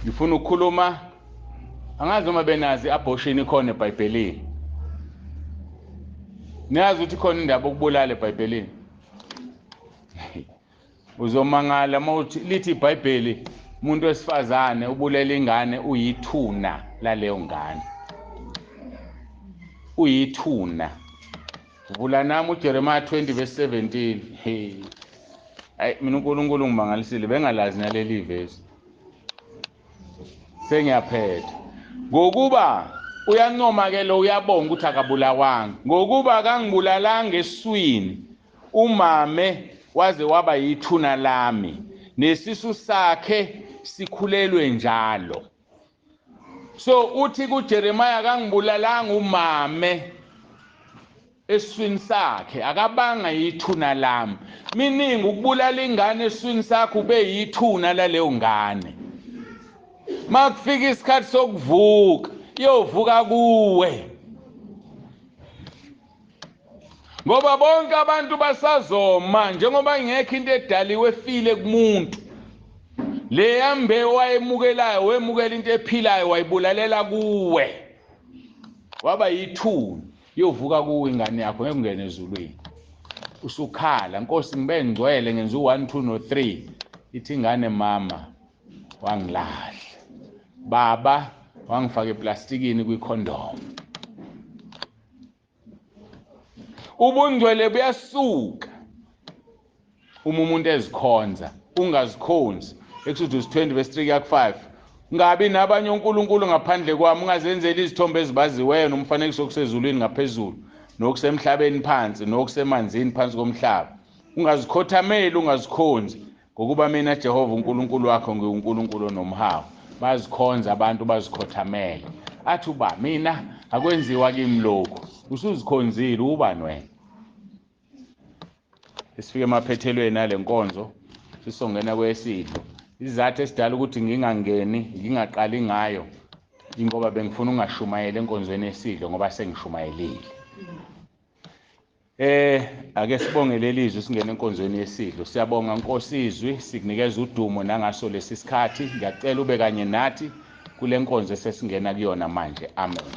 ngifuna ukukhuluma. Angazi noma benazi i-abortion ikhona eBhayibhelini. Niyazi ukuthi khona indaba okubulala eBhayibhelini? Uzomangala uma uthi lithi iBhayibheli umuntu wesifazane ubulela ingane uyithuna laleyo ngane, uyithuna. Vula nami uJeremiah 20 verse 17. Hey, ayi mina uNkulunkulu ungimangalisile, bengalazi naleli verse. Sengiyaphetha. Ngokuba uyancoma ke lo, uyabonga ukuthi akabulawanga, ngokuba kangibulalanga eswini umame waze waba yithuna lami, nesisu sakhe sikhulelwe njalo. So uthi kuJeremiah, kangibulalanga umame esiswini sakhe, akabanga yithuna lami. Miningi ukubulala ingane esiswini sakho ube yithuna laleyo ngane. Makufika isikhathi sokuvuka, iyovuka kuwe, ngoba bonke abantu basazoma, njengoba ingekho into edaliwe efile kumuntu. Leya mbewu wayemukelayo, wemukela into ephilayo, wayibulalela kuwe, waba yithuna. Iyovuka kuwe ingane yakho, ngeke ungene ezulwini. Usukhala, Nkosi ngibe ngcwele, ngenza u1 2 no 3. Ithi ingane, mama wangilahla, baba wangifaka eplastikini kwikhondom. Ubungcwele buyasuka uma umuntu ezikhonza. Ungazikhonzi. Exodus 20 verse 3 kuya ku-5: ungabi nabanye onkulunkulu ngaphandle kwami, ungazenzeli izithombe ezibaziweyo nomfanekiso okusezulwini ngaphezulu, nokusemhlabeni phansi, nokusemanzini phansi komhlaba. Ungazikhothameli, ungazikhonzi, ngokuba mina Jehova uNkulunkulu wakho ngiwuNkulunkulu onomhawu. Bazikhonza abantu, bazikhothamele. Athi uba mina akwenziwa kimi lokhu. Usuzikhonzile, ubani wena? Sifike emaphethelweni ale nkonzo, sisongena kwesidlo. Isizathu esidala ukuthi ngingangeni, ngingaqali ngayo, ingoba bengifuna ukungashumayeli enkonzweni yesidlo ngoba sengishumayelile. Ake sibonge leli zwi singene enkonzweni yesidlo. Siyabonga Nkosi izwi, sikunikeza udumo nangaso lesi sikhathi. Ngiyacela ube kanye nathi kule nkonzo esesingena kuyona manje. Amen.